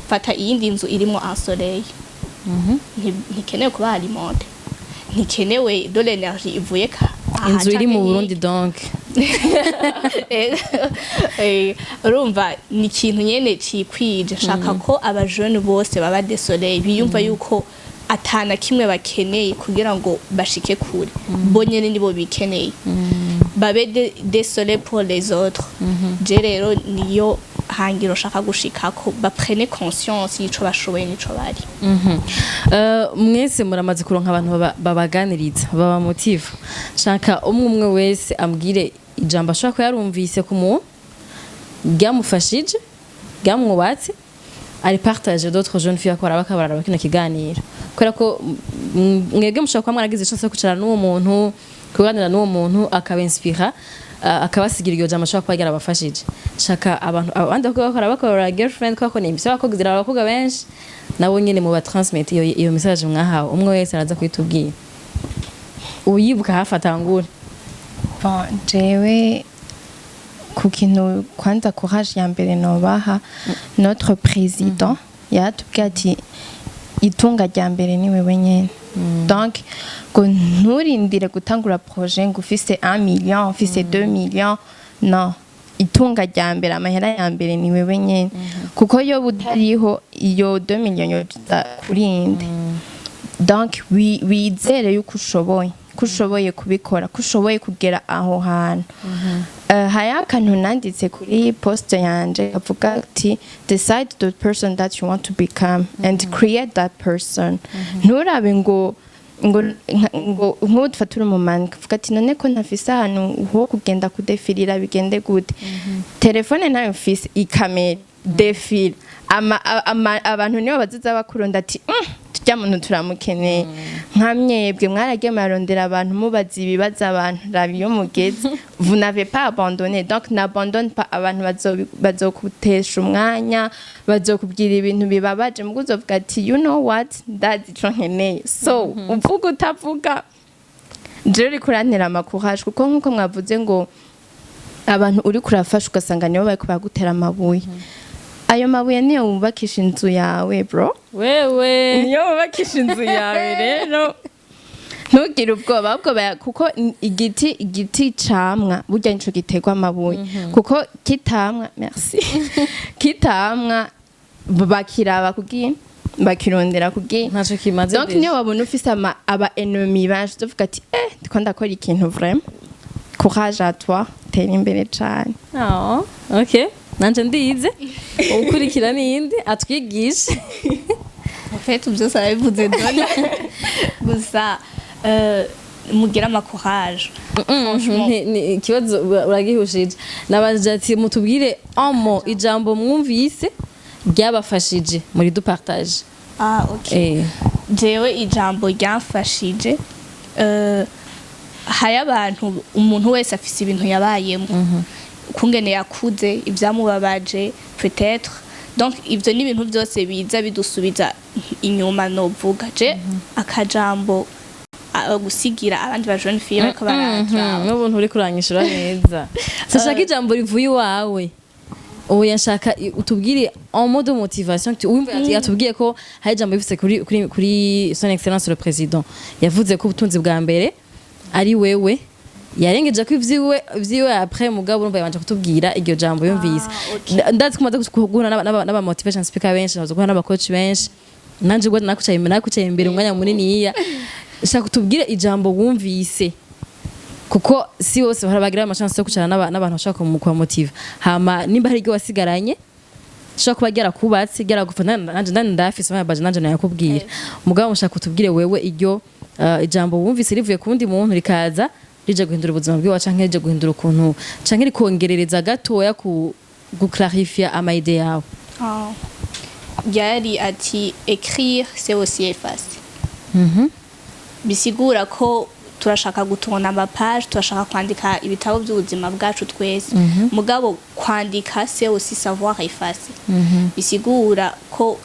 Fata iyindi nzu irimwo un soleil. Ntikenewe kuba alimenté, ntikenewe de l'énergie ivuye ka aha Inzu iri canke mu hirya. Burundi donc. Urumva ni ikintu nyene cikwije. Nshaka ko abajene bose baba des soleils, biyumva yuko atana kimwe bakeneye kugira ngo bashike kure, bo nyene nibo bikeneye, babe des soleils pour les autres. Je rero niyo hangiro nshaka gushikako, baprene conscience y'ico bashoboye n'ico bari. Mwese muramaze kuronka abantu babaganiriza, babamotiva. Shaka umwe umwe wese ambwire ijambo ashobora kuba yarumvise ku muntu ryamufashije, ryamwubatse, ari partage d'autres jeunes filles akora bakabarara kino kiganiro, kubera ko mwebwe mushobora kuba mwaragize chance yo kwicarana n'uwo muntu, kuganira n'uwo muntu, akabinspira, akabasigira iryo jambo ashobora kuba yarabafashije. Shaka abantu abandi bakobwa bakora bakora girlfriend, kubera ko ni imisi y'abakobwa, ziraba abakobwa benshi, nabo nyene mu batransmit iyo message mwahawe. Umwe wese araza kuyitubwira, uyibuka hafi atangure. Bon, jewe ku kintu kwanza, courage ya mbere nobaha, notre président yaratubwiye ati itunga rya mbere ni wewe nyene. Donc ngo nturindire gutangura projet ngo ufise 1 million, ufise 2 millions. Non, itunga rya mbere, amahera ya mbere ni wewe nyene, kuko iyo butariho iyo 2 millions yoza kurinde. Donc wizere yuko ushoboye, ko ushoboye kubikora, ko ushoboye kugera aho hantu. Hariho akantu nanditse kuri post yanje kavuga ati: "Decide the person that you want to become and create that person." Nturabe ngo nk'ubu dufata uri umumani, ukavuga ati: "None ko ntafise ahantu ho kugenda kudefirira, bigende gute? Telefone ntayo mfise, ikamera defira." Abantu nibo bazoza bakurunda ati: "Turya muntu turamukeneye." Nka mwebwe mwaragiye murarondera abantu, mubaza ibibazo abantu, raba iyo mugeze. Vous n'avez pas abandonné, donc n'abandonne pas. Abantu bazokutesha umwanya, bazokubwira ibintu bibabaje, mugo uzovuga ati: "You know what, ndazi ico nkeneye." So uvuga utavuga, jewe uriko urantera amacourage, kuko nkuko mwavuze ngo abantu uri kurafasha ugasanga nibo bariko baragutera amabuye, ayo mabuye niyo wubakisha inzu yawe, bro. Wewe. Niyo wubakisha inzu yawe. Rero ntugire ubwoba, ahubwo kuko igiti camwa burya nico giterwa amabuye, kuko kitamwa, merci, kitamwa bakiraba kugira bakirondera kugira Ntaco kimaze. Donc niyo wabona ufise aba ennemi benshi, uzovuga ati: "Eh, ndiko ndakora ikintu." Vraiment, courage à toi, tera imbere cane. Oh, okay, nanje ndize. Ukurikira ninde atwigishe? En fait, byose arabivuze Dona. Gusa mugire amacourage. Franchement. Ikibazo uragihushije. Nabajije ati mutubwire amo ijambo mwumvise ryabafashije muri du partage. Ah, okay. Jewe ijambo ryamfashije, hari abantu, umuntu wese afise ibintu yabayemo, ukungene yakuze, ibyamubabaje peut-être. Donc ivyo ni ibintu byose biza bidusubiza inyuma. Novuga je akajambo gusigira abandi ba jeune fille bariko baratura. N'ubuntu uri kuranyishura neza. Sashaka ijambo rivuye iwawe. Ubu yashaka utubwire en mode de motivation. Wumva yatubwiye ko hari ijambo bifise kuri son excellence le président, yavuze ko ubutunzi bwa mbere ari wewe, yarengeje ko ivyiwe après, mugabo urumva yabanje kutubwira iryo jambo yumvise. Ndazi ko umaze guhura n'aba motivation speaker benshi, namaze guhura n'aba coach benshi, nanje ubwo nakucaye imbere umwanya munini. Shaka utubwire ijambo wumvise, kuko si bose bahora bagira amachance yo kwicarana n'abantu bashaka kubamotiva. Hama nimba hari iryo wasigaranye, shobora kuba ryarakubatse, ryaragufa, nanje ndafise amabaje, nanje nayakubwira. Mugabo mushaka utubwire wewe iryo ijambo wumvise rivuye ku wundi muntu, rikaza rije guhindura ubuzima bwiwe, canke rije guhindura ukuntu, canke rikongerereza gatoya ku guclarifia ama idées yawe. Ah. Ryari ati: "Écrire, c'est aussi effacer." Bisigura ko turashaka gutona amapage, turashaka kwandika ibitabo by'ubuzima bwacu twese, mugabo kwandika c'est aussi savoir effacer. Bisigura ko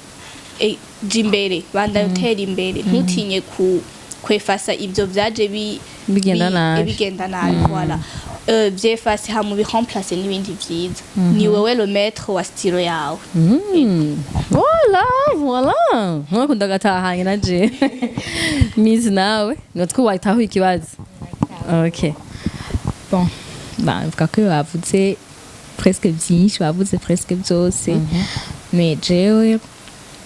jya imbere, bandanya utera imbere, ntutinye ku kwefasa ibyo byaje Bigenda nabi. Bigenda nabi, voilà. Vyefase hama ubiremplace n'ibindi vyiza. Ni wewe le maître wa stylo yawe. Voilà, voilà, nkuko ndagatahanye na je Miss, nawe natwe watahuye ikibazo, okay. Bon, Bavuga ko bavuze presque byinshi, bavuze presque byose, mais jewe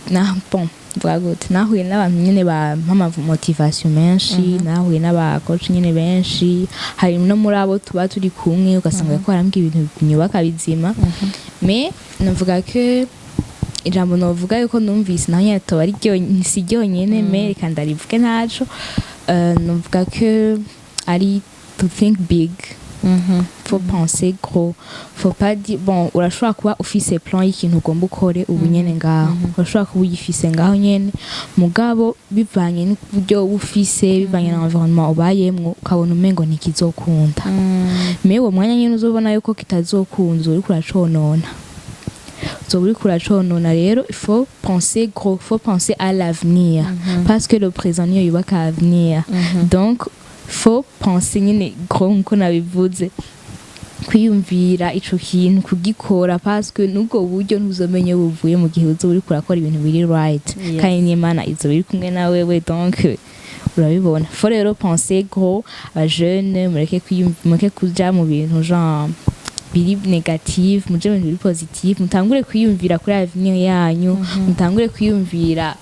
na bon, mvuga gute, nahuye n'abantu nyene bampa ama motivation menshi, nahuye n'aba coach nyene benshi. Hari no muri abo tuba turi kumwe, ugasanga ko barambwira ibintu binyubaka bizima. Mais navuga ko ijambo novuga yuko numvise naho nyene toba ari ryo, si ryonyene, mais reka ndarivuge ntaco. Novuga ko ari to think big, faut penser gros, faut pas dire bon. Urashobora kuba ufise plan y'ikintu ugomba ukore ubu nyene ngaho, urashobora kuba uyifise ngaho nyene, mugabo bivanye n'uburyo uba ufise, bivanye na environnement ubayemwo, ukabona umengo ntikizokunda. Mais uwo mwanya nyene uzobona yuko kitazokunda, uriko uraconona, uzoba uriko uraconona. Rero il faut penser gros, il faut penser à l'avenir, parce que le présent niyo yubaka avenir. Donc faut penser nyene gros, nkuko nabivuze, kwiyumvira ico kintu, kugikora, parce que n'ubwo buryo ntuzomenye buvuye mu gihe uzoba uriko urakora ibintu biri right. Kandi n'Imana izoba iri kumwe na wewe. Donc urabibona, faut rero penser gros. Aba jeune, mureke kuja mu bintu genre biri négatif, muje mu bintu biri positif. Mutangure kwiyumvira kuri avenir yanyu, mutangure kwiyumvira,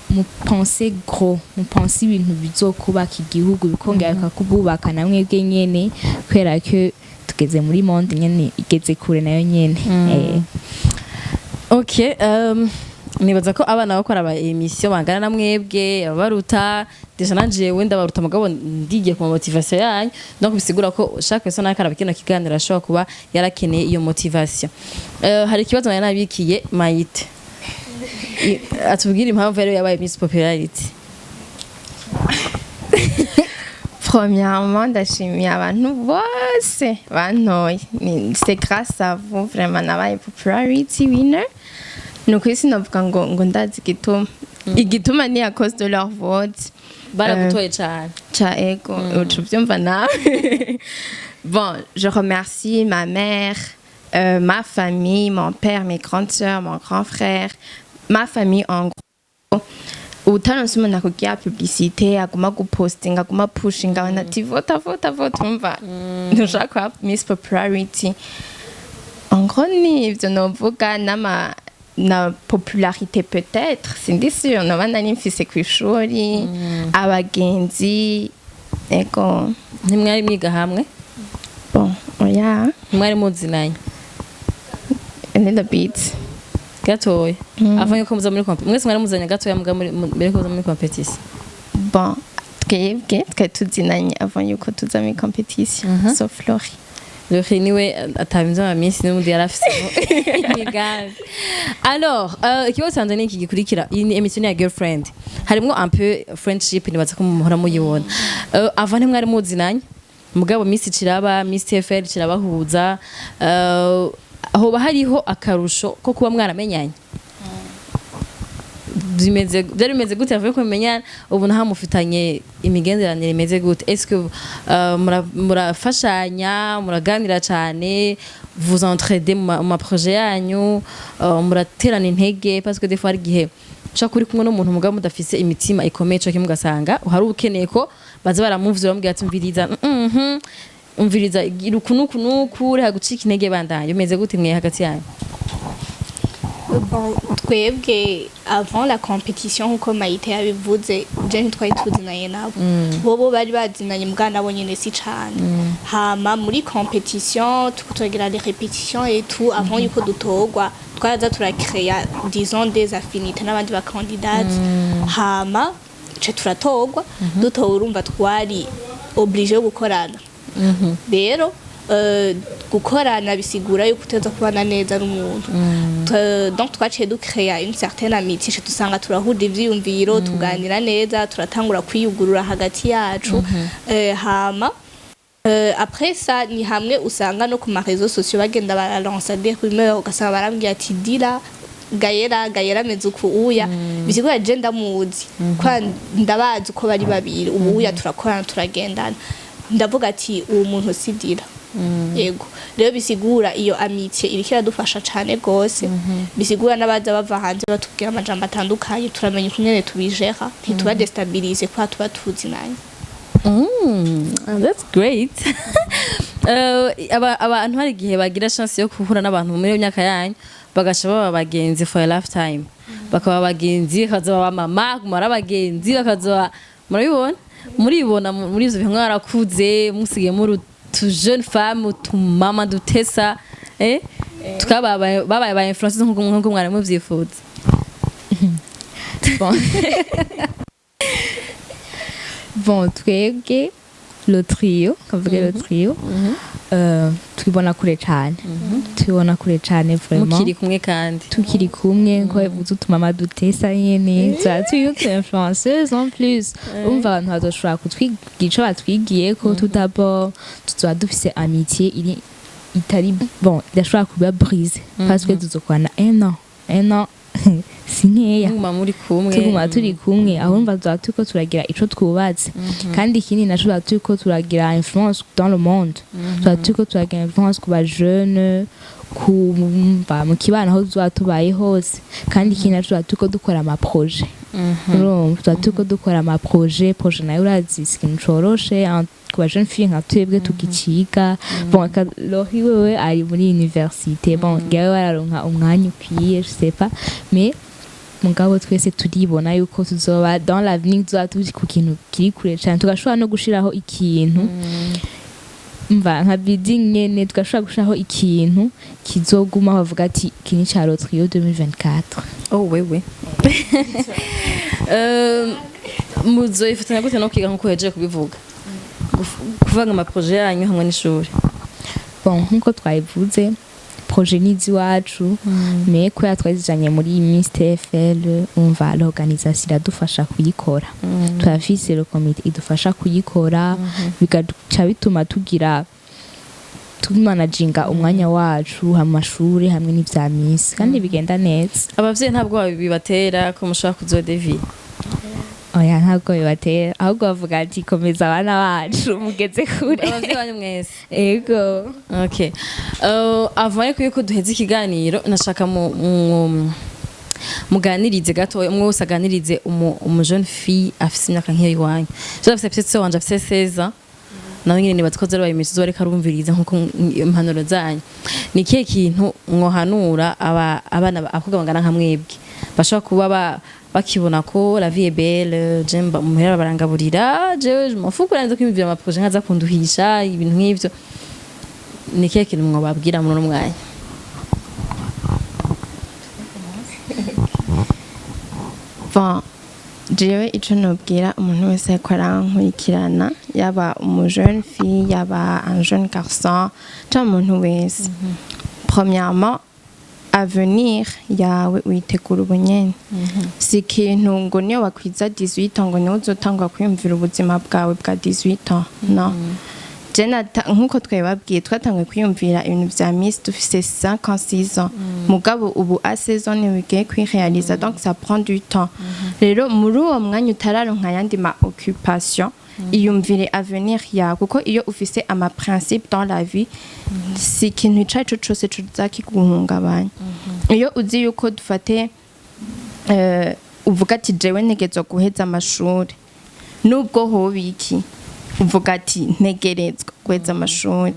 mupense gros, mupense ibintu bizokubaka igihugu, bikongera bikakububaka na mwebwe nyene, kubera ko tugeze muri monde nyene igeze kure nayo nyene. Ok, nibaza ko abana bakora aba émission bangana na mwebwe, ababaruta déjà, nanje wenda baruta, mugabo ndigiye ku motivation yanyu. Donc bisigura ko chaque personne akaraba kino kiganiro ashobora kuba yarakeneye iyo motivation. Hari ikibazo nari nabikiye Mayite. Atubwire impamvu yari yabaye Miss Popularity. Premièrement, ndashimiye abantu bose bantoye. C'est grâce à vous vraiment nabaye popularity winner. Ni ukuri sinavuga ngo ndazi igituma. Igituma ni à cause de leur vote. Baragutoye cane. Cha, ego, uca ubyumva nawe. Bon, je remercie ma mère, ma famille, mon père, mes grandes sœurs, mon grand frère, ma famille en gros. Utaronse umuntu akubwira publicité, aguma gupostinga, aguma pushinga abantu ati vota, vota, vota, umva ntushaka kuba Miss Popularity. En gros ni ivyo novuga, n'ama na popularité peut-être, sindi sûre, noba nari mfise kw'ishuri, abagenzi, ego. Ntimwari mwiga hamwe? Bon, oya. Ntimwari muzinanye? A little bit. Gatoya avant yuko muza muri mwese mwari muzanye gatoya muga muri mbere yuko muza muri competition. Bon, twebwe twari tuzinanye avant yuko tuza muri competition, sauf Laurie. Laurie niwe atabinze ama minsi, n'ubundi yari afise imigambi. Alors, ikibazo canje ni iki gikurikira: iyi ni émission ya girlfriend, harimwo un peu friendship, nibaza ko muhora muyibona. Avant ntimwari muzinanye, mugabo Miss ciraba, Miss TFL kirabahuza. Hoba hariho akarusho ko kuba mwaramenyanye? Bimeze, byari bimeze gute avuye ko mumenyana? Ubu naho mufitanye imigenderanire imeze gute? Est-ce que murafashanya, muraganira cyane, vous entraidez mu ma projet yanyu, muraterana intege? Parce que des fois hari igihe ushobora kuba uri kumwe n'umuntu, mugabo mudafise imitima ikomeye co kimwe, ugasanga hari ukeneye ko baza baramuvye, bamubwira ati umviriza, umviriza, gira uku n'uku n'uku, reka gucika intege, bandanye. Bimeze gute mwe hagati yanyu? Bon, twebwe avant la compétition, nkuko Mayite yabivuze, je ntitwari tuzinanye nabo. Bobo bari bazinanye, mbwa nabo nyene si cane. Hama muri compétition turiko turagira les répétitions et tout, avant yuko dutorwa, twaraza turacréa, disons, des affinités n'abandi ba candidates. Hama ce turatorwa. Dutowe, urumva twari obligé yo gukorana. Rero gukorana bisigura yuko uteza kubana neza n'umuntu. Donc twaciye ducréa une certaine amitié, ce dusanga turahura ivyiyumviro, tuganira neza, turatangura kwiyugurura hagati yacu. Hama après ça ni hamwe usanga no ku ma réseaux sociaux bagenda baralansa des rumeurs, ugasanga barambwira ati dira Gayera, Gayera ameze uku uya. Bisigura je ndamuzi kwa ndabazi uko bari babiri. Ubu uya turakorana, turagendana, ndavuga ati uwo muntu si dira. Yego, rero bisigura iyo amitié iriko iradufasha cane gose. Bisigura n'abaza bava hanze batubwira amajambo atandukanye, turamenya ukungene tubijera, ntituba déstabilise kwa tuba tuzinanye. That's great. Abantu hari igihe bagira chance yo guhura n'abantu muri iyo myaka yanyu, bagaca baba abagenzi for a lifetime, bakaba abagenzi, bakazoba mama kumara abagenzi, bakazoba murabibona, muribona muri ivyo bihe mwarakuze, musigaye muri tu jeune femme, utumama dutesa, tukaba babaye ba influenceuses nkuko mwari muvyifuza. Bon, twebwe le trio, kavuge le trio, twibona kure cane, tubibona kure cane vraiment. Mukiri kumwe kandi. Tukiri kumwe, nko bivuze, utumama dutesa nyene, tuba turi utu influenceuse en plus. Umva, abantu bazoshobora kutwigira ico batwigiye ko tout d'abord tuzoba dufise amitié iri itari bon, idashobora kuba brisée, parce que tuzokorana un an. Un an si nkeya. Muguma muri kumwe. Tuguma turi kumwe, aho urumva tuba turiko turagira ico twubatse. Kandi ikindi naco, tuba turiko turagira influence dans le monde, tuba turiko turagira influence ku ba jeune, kumva mu kibano aho tuba tubaye hose. Kandi ikindi naco, tuba turiko dukora ama projet. Urumva, tuba turiko dukora ama projet. Projet nayo, urazi, si ikintu coroshe ku ba jeune fille nka twebwe tukiciga. Bon, Lori wewe ari muri université, bon, ngewe wararonka umwanya ukwiye, je sais pas, mais mugabo twese turibona yuko tuzoba dans l'avenir, tuzoba turi ku kintu kiri kure cane, tugashobora no gushiraho ikintu, mva nka building nyene, tugashobora gushiraho ikintu kizoguma bavuga ati iki ni ca Lotrio 2024. Oh, wewe muzoyifatanya gute no kwiga, nkuko uhejeje kubivuga? Kuvanga ama projet yanyu hamwe n'ishuri? Bon, nkuko twabivuze, projet ni iziwacu, mais kubera twazijanye muri Miss TFL, umva, l'organisation iradufasha kuyikora. Turafise le comité idufasha kuyikora, bigaca bituma tugira tumanaginga umwanya wacu, amashuri hamwe n'ivya Miss, kandi bigenda neza. Abavyeyi ntabwo bibatera ko mushobora kuzodevier? Oya, ntabwo bibatera, ahubwo bavuga ati komeza abana bacu, mugeze kure. Abavyeyi banyu mwese? Ego. Okay. Avant ariko yuko duheza ikiganiro, nashaka mu muganirize gato, umwe wese aganirize umu jeune fille afise imyaka nk'iyo iwanyu. Je afise petite sœur wanje afise 16 ans, nawe nyene nibaza ko zari imisozi, ariko arumviriza nkuko impanuro zanyu. Ni ikihe kintu mwohanura aba abana, abakobwa bangana nka mwebwe, bashobora kuba bakibona ko la vie est belle, je mba muhera barangaburira, jewe je m'en fous kuranza kwiyumvira ama projet nkaza kunduhisha, ibintu nk'ivyo? Ni ikihe kintu mwobabwira muri uno mwanya? Bon, jewe ico nobwira umuntu wese ariko arankurikirana, yaba umu jeune fille, yaba un jeune garçon, canke umuntu wese, premièrement, avenir yawe uyitegura ubu nyene. Si ikintu ngo niyo wakwiza 18 ans ngo niwe uzotangura kwiyumvira ubuzima bwawe bwa 18 ans, no. Je nkuko twabibabwiye, twatanguye kwiyumvira ibintu vya Miss dufise 5 ans, 6 ans, mugabo ubu à 16 ans ntibigiye kwirealiza, donc ça prend du temps. Rero muri uwo mwanya utararonka ayandi ma occupation, iyumvire avenir yawe, kuko iyo ufise ama principe dans la vie, si ikintu ico arico cose coza kiguhungabanya. Iyo uzi yuko dufate uvuga ati jewe ntegerezwa guheza amashuri, nubwo hoba iki, uvuga ati ntegerezwa guheza amashuri,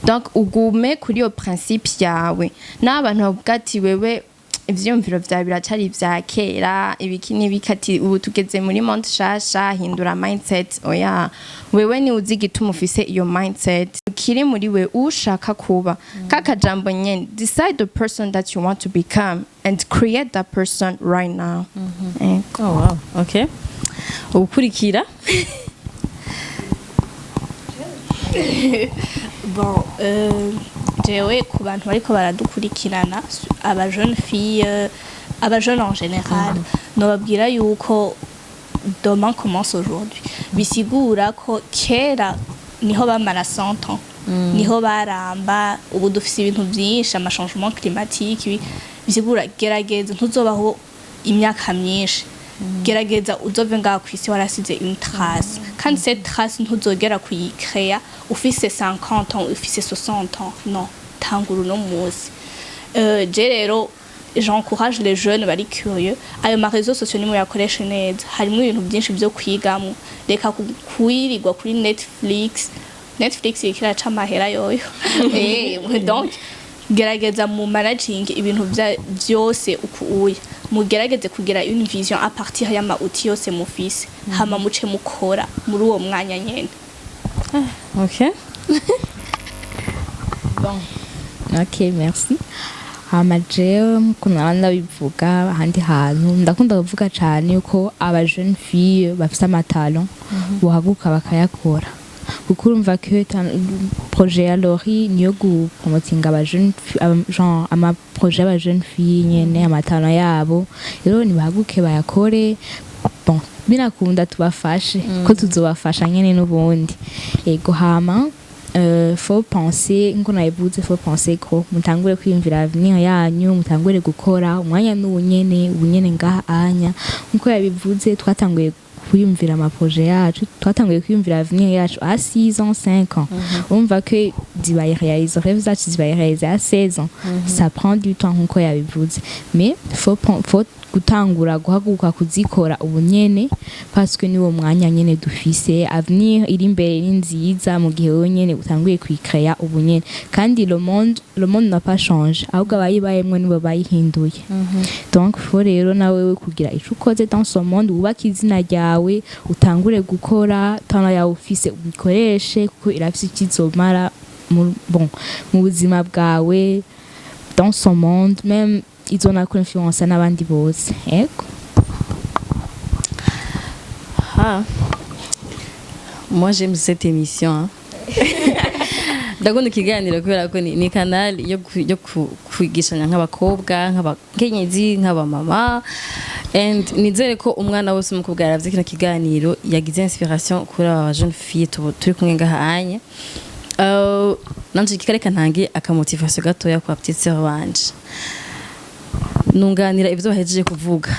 donc ugume kuri iyo principe yawe. N'abantu bavuga ati wewe ivyiyumviro vyawe biracari ivya kera, ibiki n'ibiki, ati ubu tugeze muri monde shasha, hindura mindset. Oya, wewe ni uzi igituma ufise iyo mindset kiri muri we ushaka kuba. Kakajambo nyene, decide the person that you want to become and create that person right now. Ego. Oh wow, okay. Ukurikira. Bon, jewe ku bantu bariko baradukurikirana, aba jeune fille, aba jeune en général, nobabwira yuko demain commence aujourd'hui. Bisigura ko kera niho bamara 100 ans, niho baramba. Ubu dufise ibintu byinshi, ama changement climatique. Bisigura gerageza ntuzobaho imyaka myinshi, gerageza uzove ngaha ku isi warasize une trace. Kandi cette trace ntuzogera kuyikreya ufise 50 ans, ufise 60 ans, non, tangura uno munsi. Je rero j'encourage les jeunes bari curieux, ayo ma réseaux sociaux nimuyakoreshe neza, harimo ibintu byinshi byo kwigamo. Reka kwirirwa kuri Netflix. Netflix iriko iraca amahera yoyo. Donc gerageza mu managing ibintu vyose uku uya, mugerageze kugira une vision à partir y'ama outils yose mufise, hama muce mukora muri uwo mwanya nyene. Okay. Bon. Ok, merci. Hama jewe nkuko naba ndabivuga ahandi hantu, ndakunda kuvuga cane yuko aba jeune fille bafise ama talent bohaguruka bakayakora, kuko urumva ko projet ya Lori niyo gupromotinga aba jeune genre ama projet y'aba jeune fille nyene, ama talent yabo. Rero nibahaguruke bayakore. Bon, binakunda tubafashe, ko tuzobafasha nyene n'ubundi. Ego, hama faut penser, nko nabivuze, faut penser gros. Mutangure kwiyumvira avenir yanyu, mutangure gukora umwanya n'ubu nyene, ubu nyene ngaha anya. Nkuko yabivuze, twatanguye kwiyumvira ama projet yacu, twatanguye kwiyumvira avenir yacu à 6 ans, 5 ans. Urumva ko zibaye réaliser, rêve zacu zibaye réalisé à 16 ans. Ça prend du temps nkuko yabivuze, mais faut gutangura guhaguruka kuzikora ubu nyene, parce que niwo mwanya nyene dufise. Avenir iri imbere ni nziza mu gihe wowe nyene utanguye kuyikreya ubu nyene. Kandi le monde n'a pas changé, ahubwo abayibayemwo nibo bayihinduye. Donc faut rero nawe kugira ico ukoze dans ce monde, wubake izina ryawe, utangure gukora. Talent yawe ufise ubikoreshe, kuko irafise ikizomara bon, mu buzima bwawe, dans ce monde même, izona influence n'abandi bose. Ego. Ah. Moi, j'aime cette émission, hein. Ndakunda ikiganiro kubera ko ni canal yo kwigishanya nk'abakobwa, nk'abakenyezi, nk'abamama, and nizere ko umwana wese umukobwa yaravye kino kiganiro yagize inspiration kuri aba jeune fille turi kumwe ngaha anya. Nanje kikareka ntange aka motivation gatoya kwa petite sœur wanje, nunganira ivyo bahejeje kuvuga.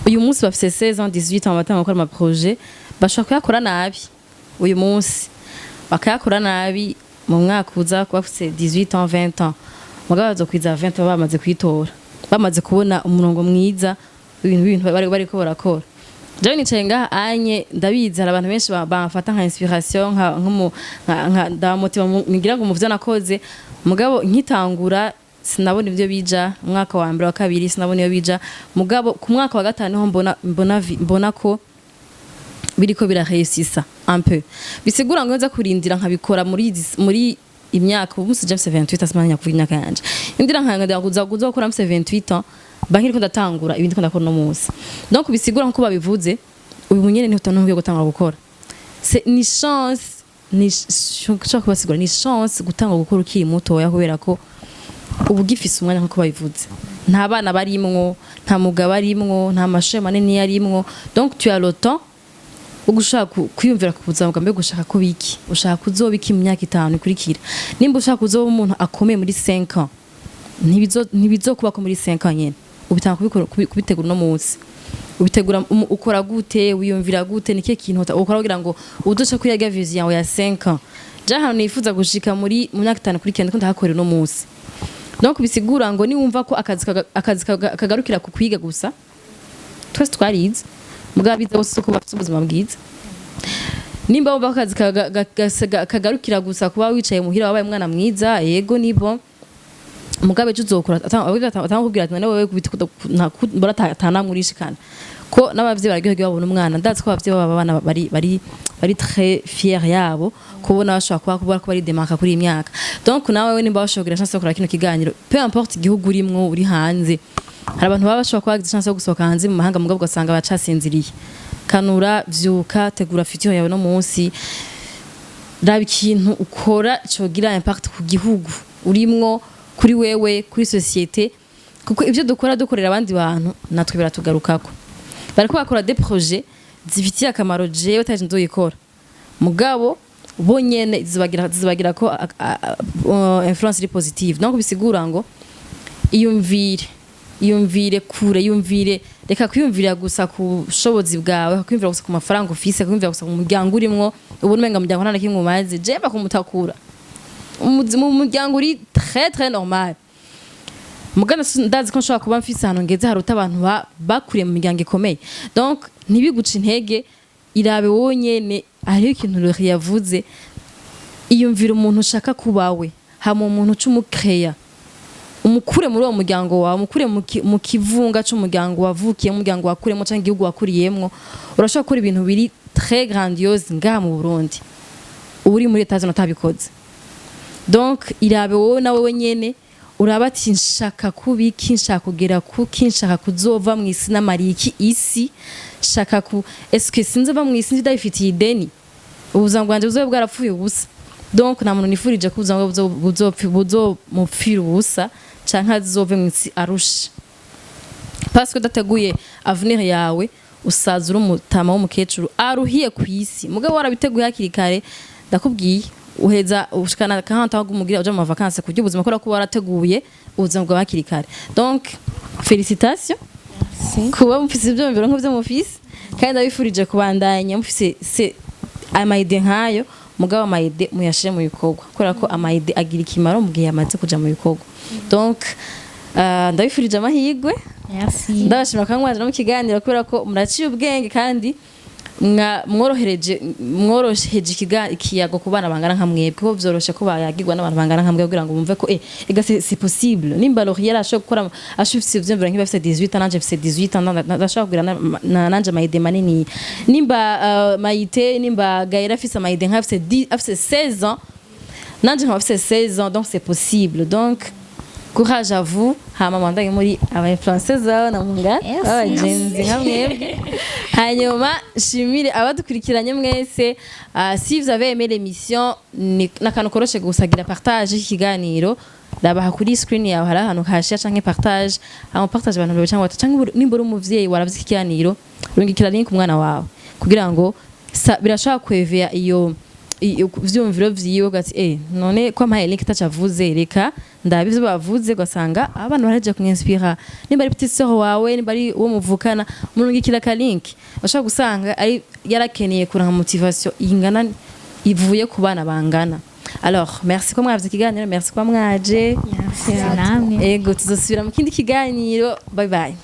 Uyu munsi bafise 16 ans, 18 ans, batanga gukora ama projet. Bashobora kuyakora nabi uyu munsi, bakayakora nabi mu mwaka uza kuba bafise 18 ans, 20 ans, mugabo bazokwiza 20 baba bamaze kwitora, bamaze kubona umurongo mwiza w'ibintu bari bariko barakora. Jewe nicaye ngaha anye, ndabizi hari abantu benshi bamfata nka inspiration, nka nkumu nka ndamotiva ngira ngo mu vyo nakoze. Mugabo nkitangura sinabona ibyo bija. Umwaka wa mbere, wa kabiri, sinabona iyo bija. Mugabo ku mwaka wa gatanu niho mbona ko biriko biraresisa un peu. Bisigura ngo nza kurindira nkabikora muri imyaka ubu musi James 28, asimanya kuvuga imyaka yanje, indira nkanga kuza gukora mfise 28 ans, banki iriko ndatangura ibindi ko ndakora no munsi. Donc bisigura nkuko babivuze, ubu nyene niho utantuye gutangura gukora. C'est ni chance, ni nshobora kubasigura, ni chance gutanga gukora ukiri mutoya, kubera ko ubu ugifise umwanya nkuko babivuze. Nta bana barimwo, nta mugabo arimwo, nta mashuri manini yarimwo. Donc tu as le temps wo gushaka kwiyumvira ku buzima bwawe. Mbega ushaka kuba iki? Ushaka kuzoba iki mu myaka 5 ikurikira? Nimba ushaka kuzoba umuntu akomeye muri 5 ans, ntibizokuba ko muri 5 ans nyene. Ubitanga kubitegura uno munsi. Ubitegura ukora gute? Wiyumvira gute? Ni kihe kintu ukora kugira ngo udoce kuri ya vision yawe ya 5 ans? Je ahantu nifuza gushika mu myaka 5 ikurikira, ndiko ndahakorera uno munsi. Donc bisigura ngo niwumva ko akazi kagarukira ku kwiga gusa, twese twarize, mugabo abize bose uko bafite ubuzima bwiza. Nimba wumva ko akazi kagarukira gusa kuba wicaye muhira, wabaye umwana mwiza, yego nibo, mugabe ejo uzokura atangakubwira ati: "None wewe mbona atanamurishikana." Ko n'abavyeyi bararyoherwa babona umwana. Ndazi ko abavyeyi baba abana bari très fier yabo kubona bashobora kuba ko bari demarka kuri iyi myaka. Donc nawe we nimba bashobora kugira chance yo gukora kino kiganiro, peu importe igihugu urimwo, uri hanze, hari abantu baba bashobora kuba bagize chance yo gusohoka hanze mu mahanga, mugabo ugasanga bacasinziriye. Kanura, vyuka, tegura future yawe no munsi. Raba ikintu ukora cogira impact ku gihugu urimwo, kuri wewe, kuri société, kuko ibyo dukora dukorera abandi bantu natwe biratugarukako. Bariko bakora des projets zifitiye akamaro jewe taje nzoyikora, mugabo bo nyene zibagira ko influence iri positive. Donc bisigura ngo iyumvire, iyumvire kure, iyumvire. Reka kwiyumvira gusa ku bushobozi bwawe, reka kwiyumvira gusa ku mafaranga ufise, kwiyumvira gusa ku muryango urimwo. Ubona umenga muryango nta na kimwe umaze. Je bakumutakura mu muryango uri très très normal, mugana ndazi ko nshobora kuba mfise ahantu ngeze haruta abantu bakuriye mu miryango ikomeye. Donc ntibiguce intege, irabe wowe nyene. Hariho ikintu Laurie yavuze. Iyumvira umuntu ushaka kubawe, hama umuntu uca umukeya, umukure muri uwo muryango wawe, umukure mu kivunga c'umuryango wavukiyemo, umuryango wakuriyemo canke igihugu wakuriyemwo. Urashobora gukora ibintu biri très grandiose ngaha mu Burundi, uri muri Etats-Unis utabikoze. Donc irabe wowe na wewe nyene, uraba ati: "Nshaka kuba iki? Nshaka kugera kuki? Nshaka kuzova mu isi n'amariye iki isi? Nshaka ku est-ce que sinzova mu isi ndabifitiye ideni, ubuzima bwanje buzobe bwarapfuye ubusa?" Donc nta muntu nifurije ko ubuzima bwe buzomupfira ubusa canke azove mu isi arusha, parce que udateguye avenir yawe, usaza uri umutama w'umukecuru aruhiye ku isi. Mugabo warabiteguye hakiri kare, ndakubwiye, uheza ushikana kahanta aho umugira uja mu vacances kurya ubuzima, kubera ko warateguye ubuzima bwawe hakiri kare. Donc félicitations kuba mufise ivyiyumviro nk'ivyo mufise, kandi ndabifurije kubandanya mufise se ama idées nkayo. Mugabo ama idées muyashire mu bikorwa, kubera ko ama idées agira ikimaro mu gihe yamaze kuja mu bikorwa. Donc ndabifurije amahirwe. Merci. Ndabashimira ko mwaje no mu kiganiro, kubera ko muraciye ubwenge kandi mworoheje ikiyago ku bana bangana nka mwebwe, kuko vyoroshe ko bayagirwa n'abantu bangana nka mwebwe kugira ngo bumve ko ega c'est possible. Nimba Lauriel ashobora gukora, ashobora ivyiyumviro nk'iba afise 18 ans, nanje mfise 18 ans, ndashobora kugira nanje ama idées manini. Nimba Maïté, nimba Gaël afise ama idées nka afise 10, afise 16 ans, nanje nkaba afise 16 ans, donc c'est possible. Donc courage à vous. Hama mwandage muri aba influenceuses na munga abagenzi nka mwebwe. Hanyuma shimire abadukurikiranye mwese. Si vous avez aimé l'émission, ni nakantu koroshe gusa, gira partage ikiganiro. Rabaha kuri screen yawe, hari ahantu hashya canke partage, hama partage abantu babiri cyangwa batatu, canke nimba uri umuvyeyi waravye ikiganiro, rungikira link umwana wawe, kugira ngo birashobora kwevea iyo vyumviro vyiwe, ugati: "None ko ampaye link itacavuze, reka ndabe ivyo bavuze." Ugasanga abana baraje kumwinspira. Nimba ari petite sœur wawe, nimba ari uwo muvukana, murungikira ka link. Bashobora gusanga ari yarakeneye kuranka motivation ingana ivuye ku bana bangana. Alors merci ko mwavye ikiganiro, merci ko mwaje. Merci namwe. Ego, tuzosubira mu kindi kiganiro. Bye bye.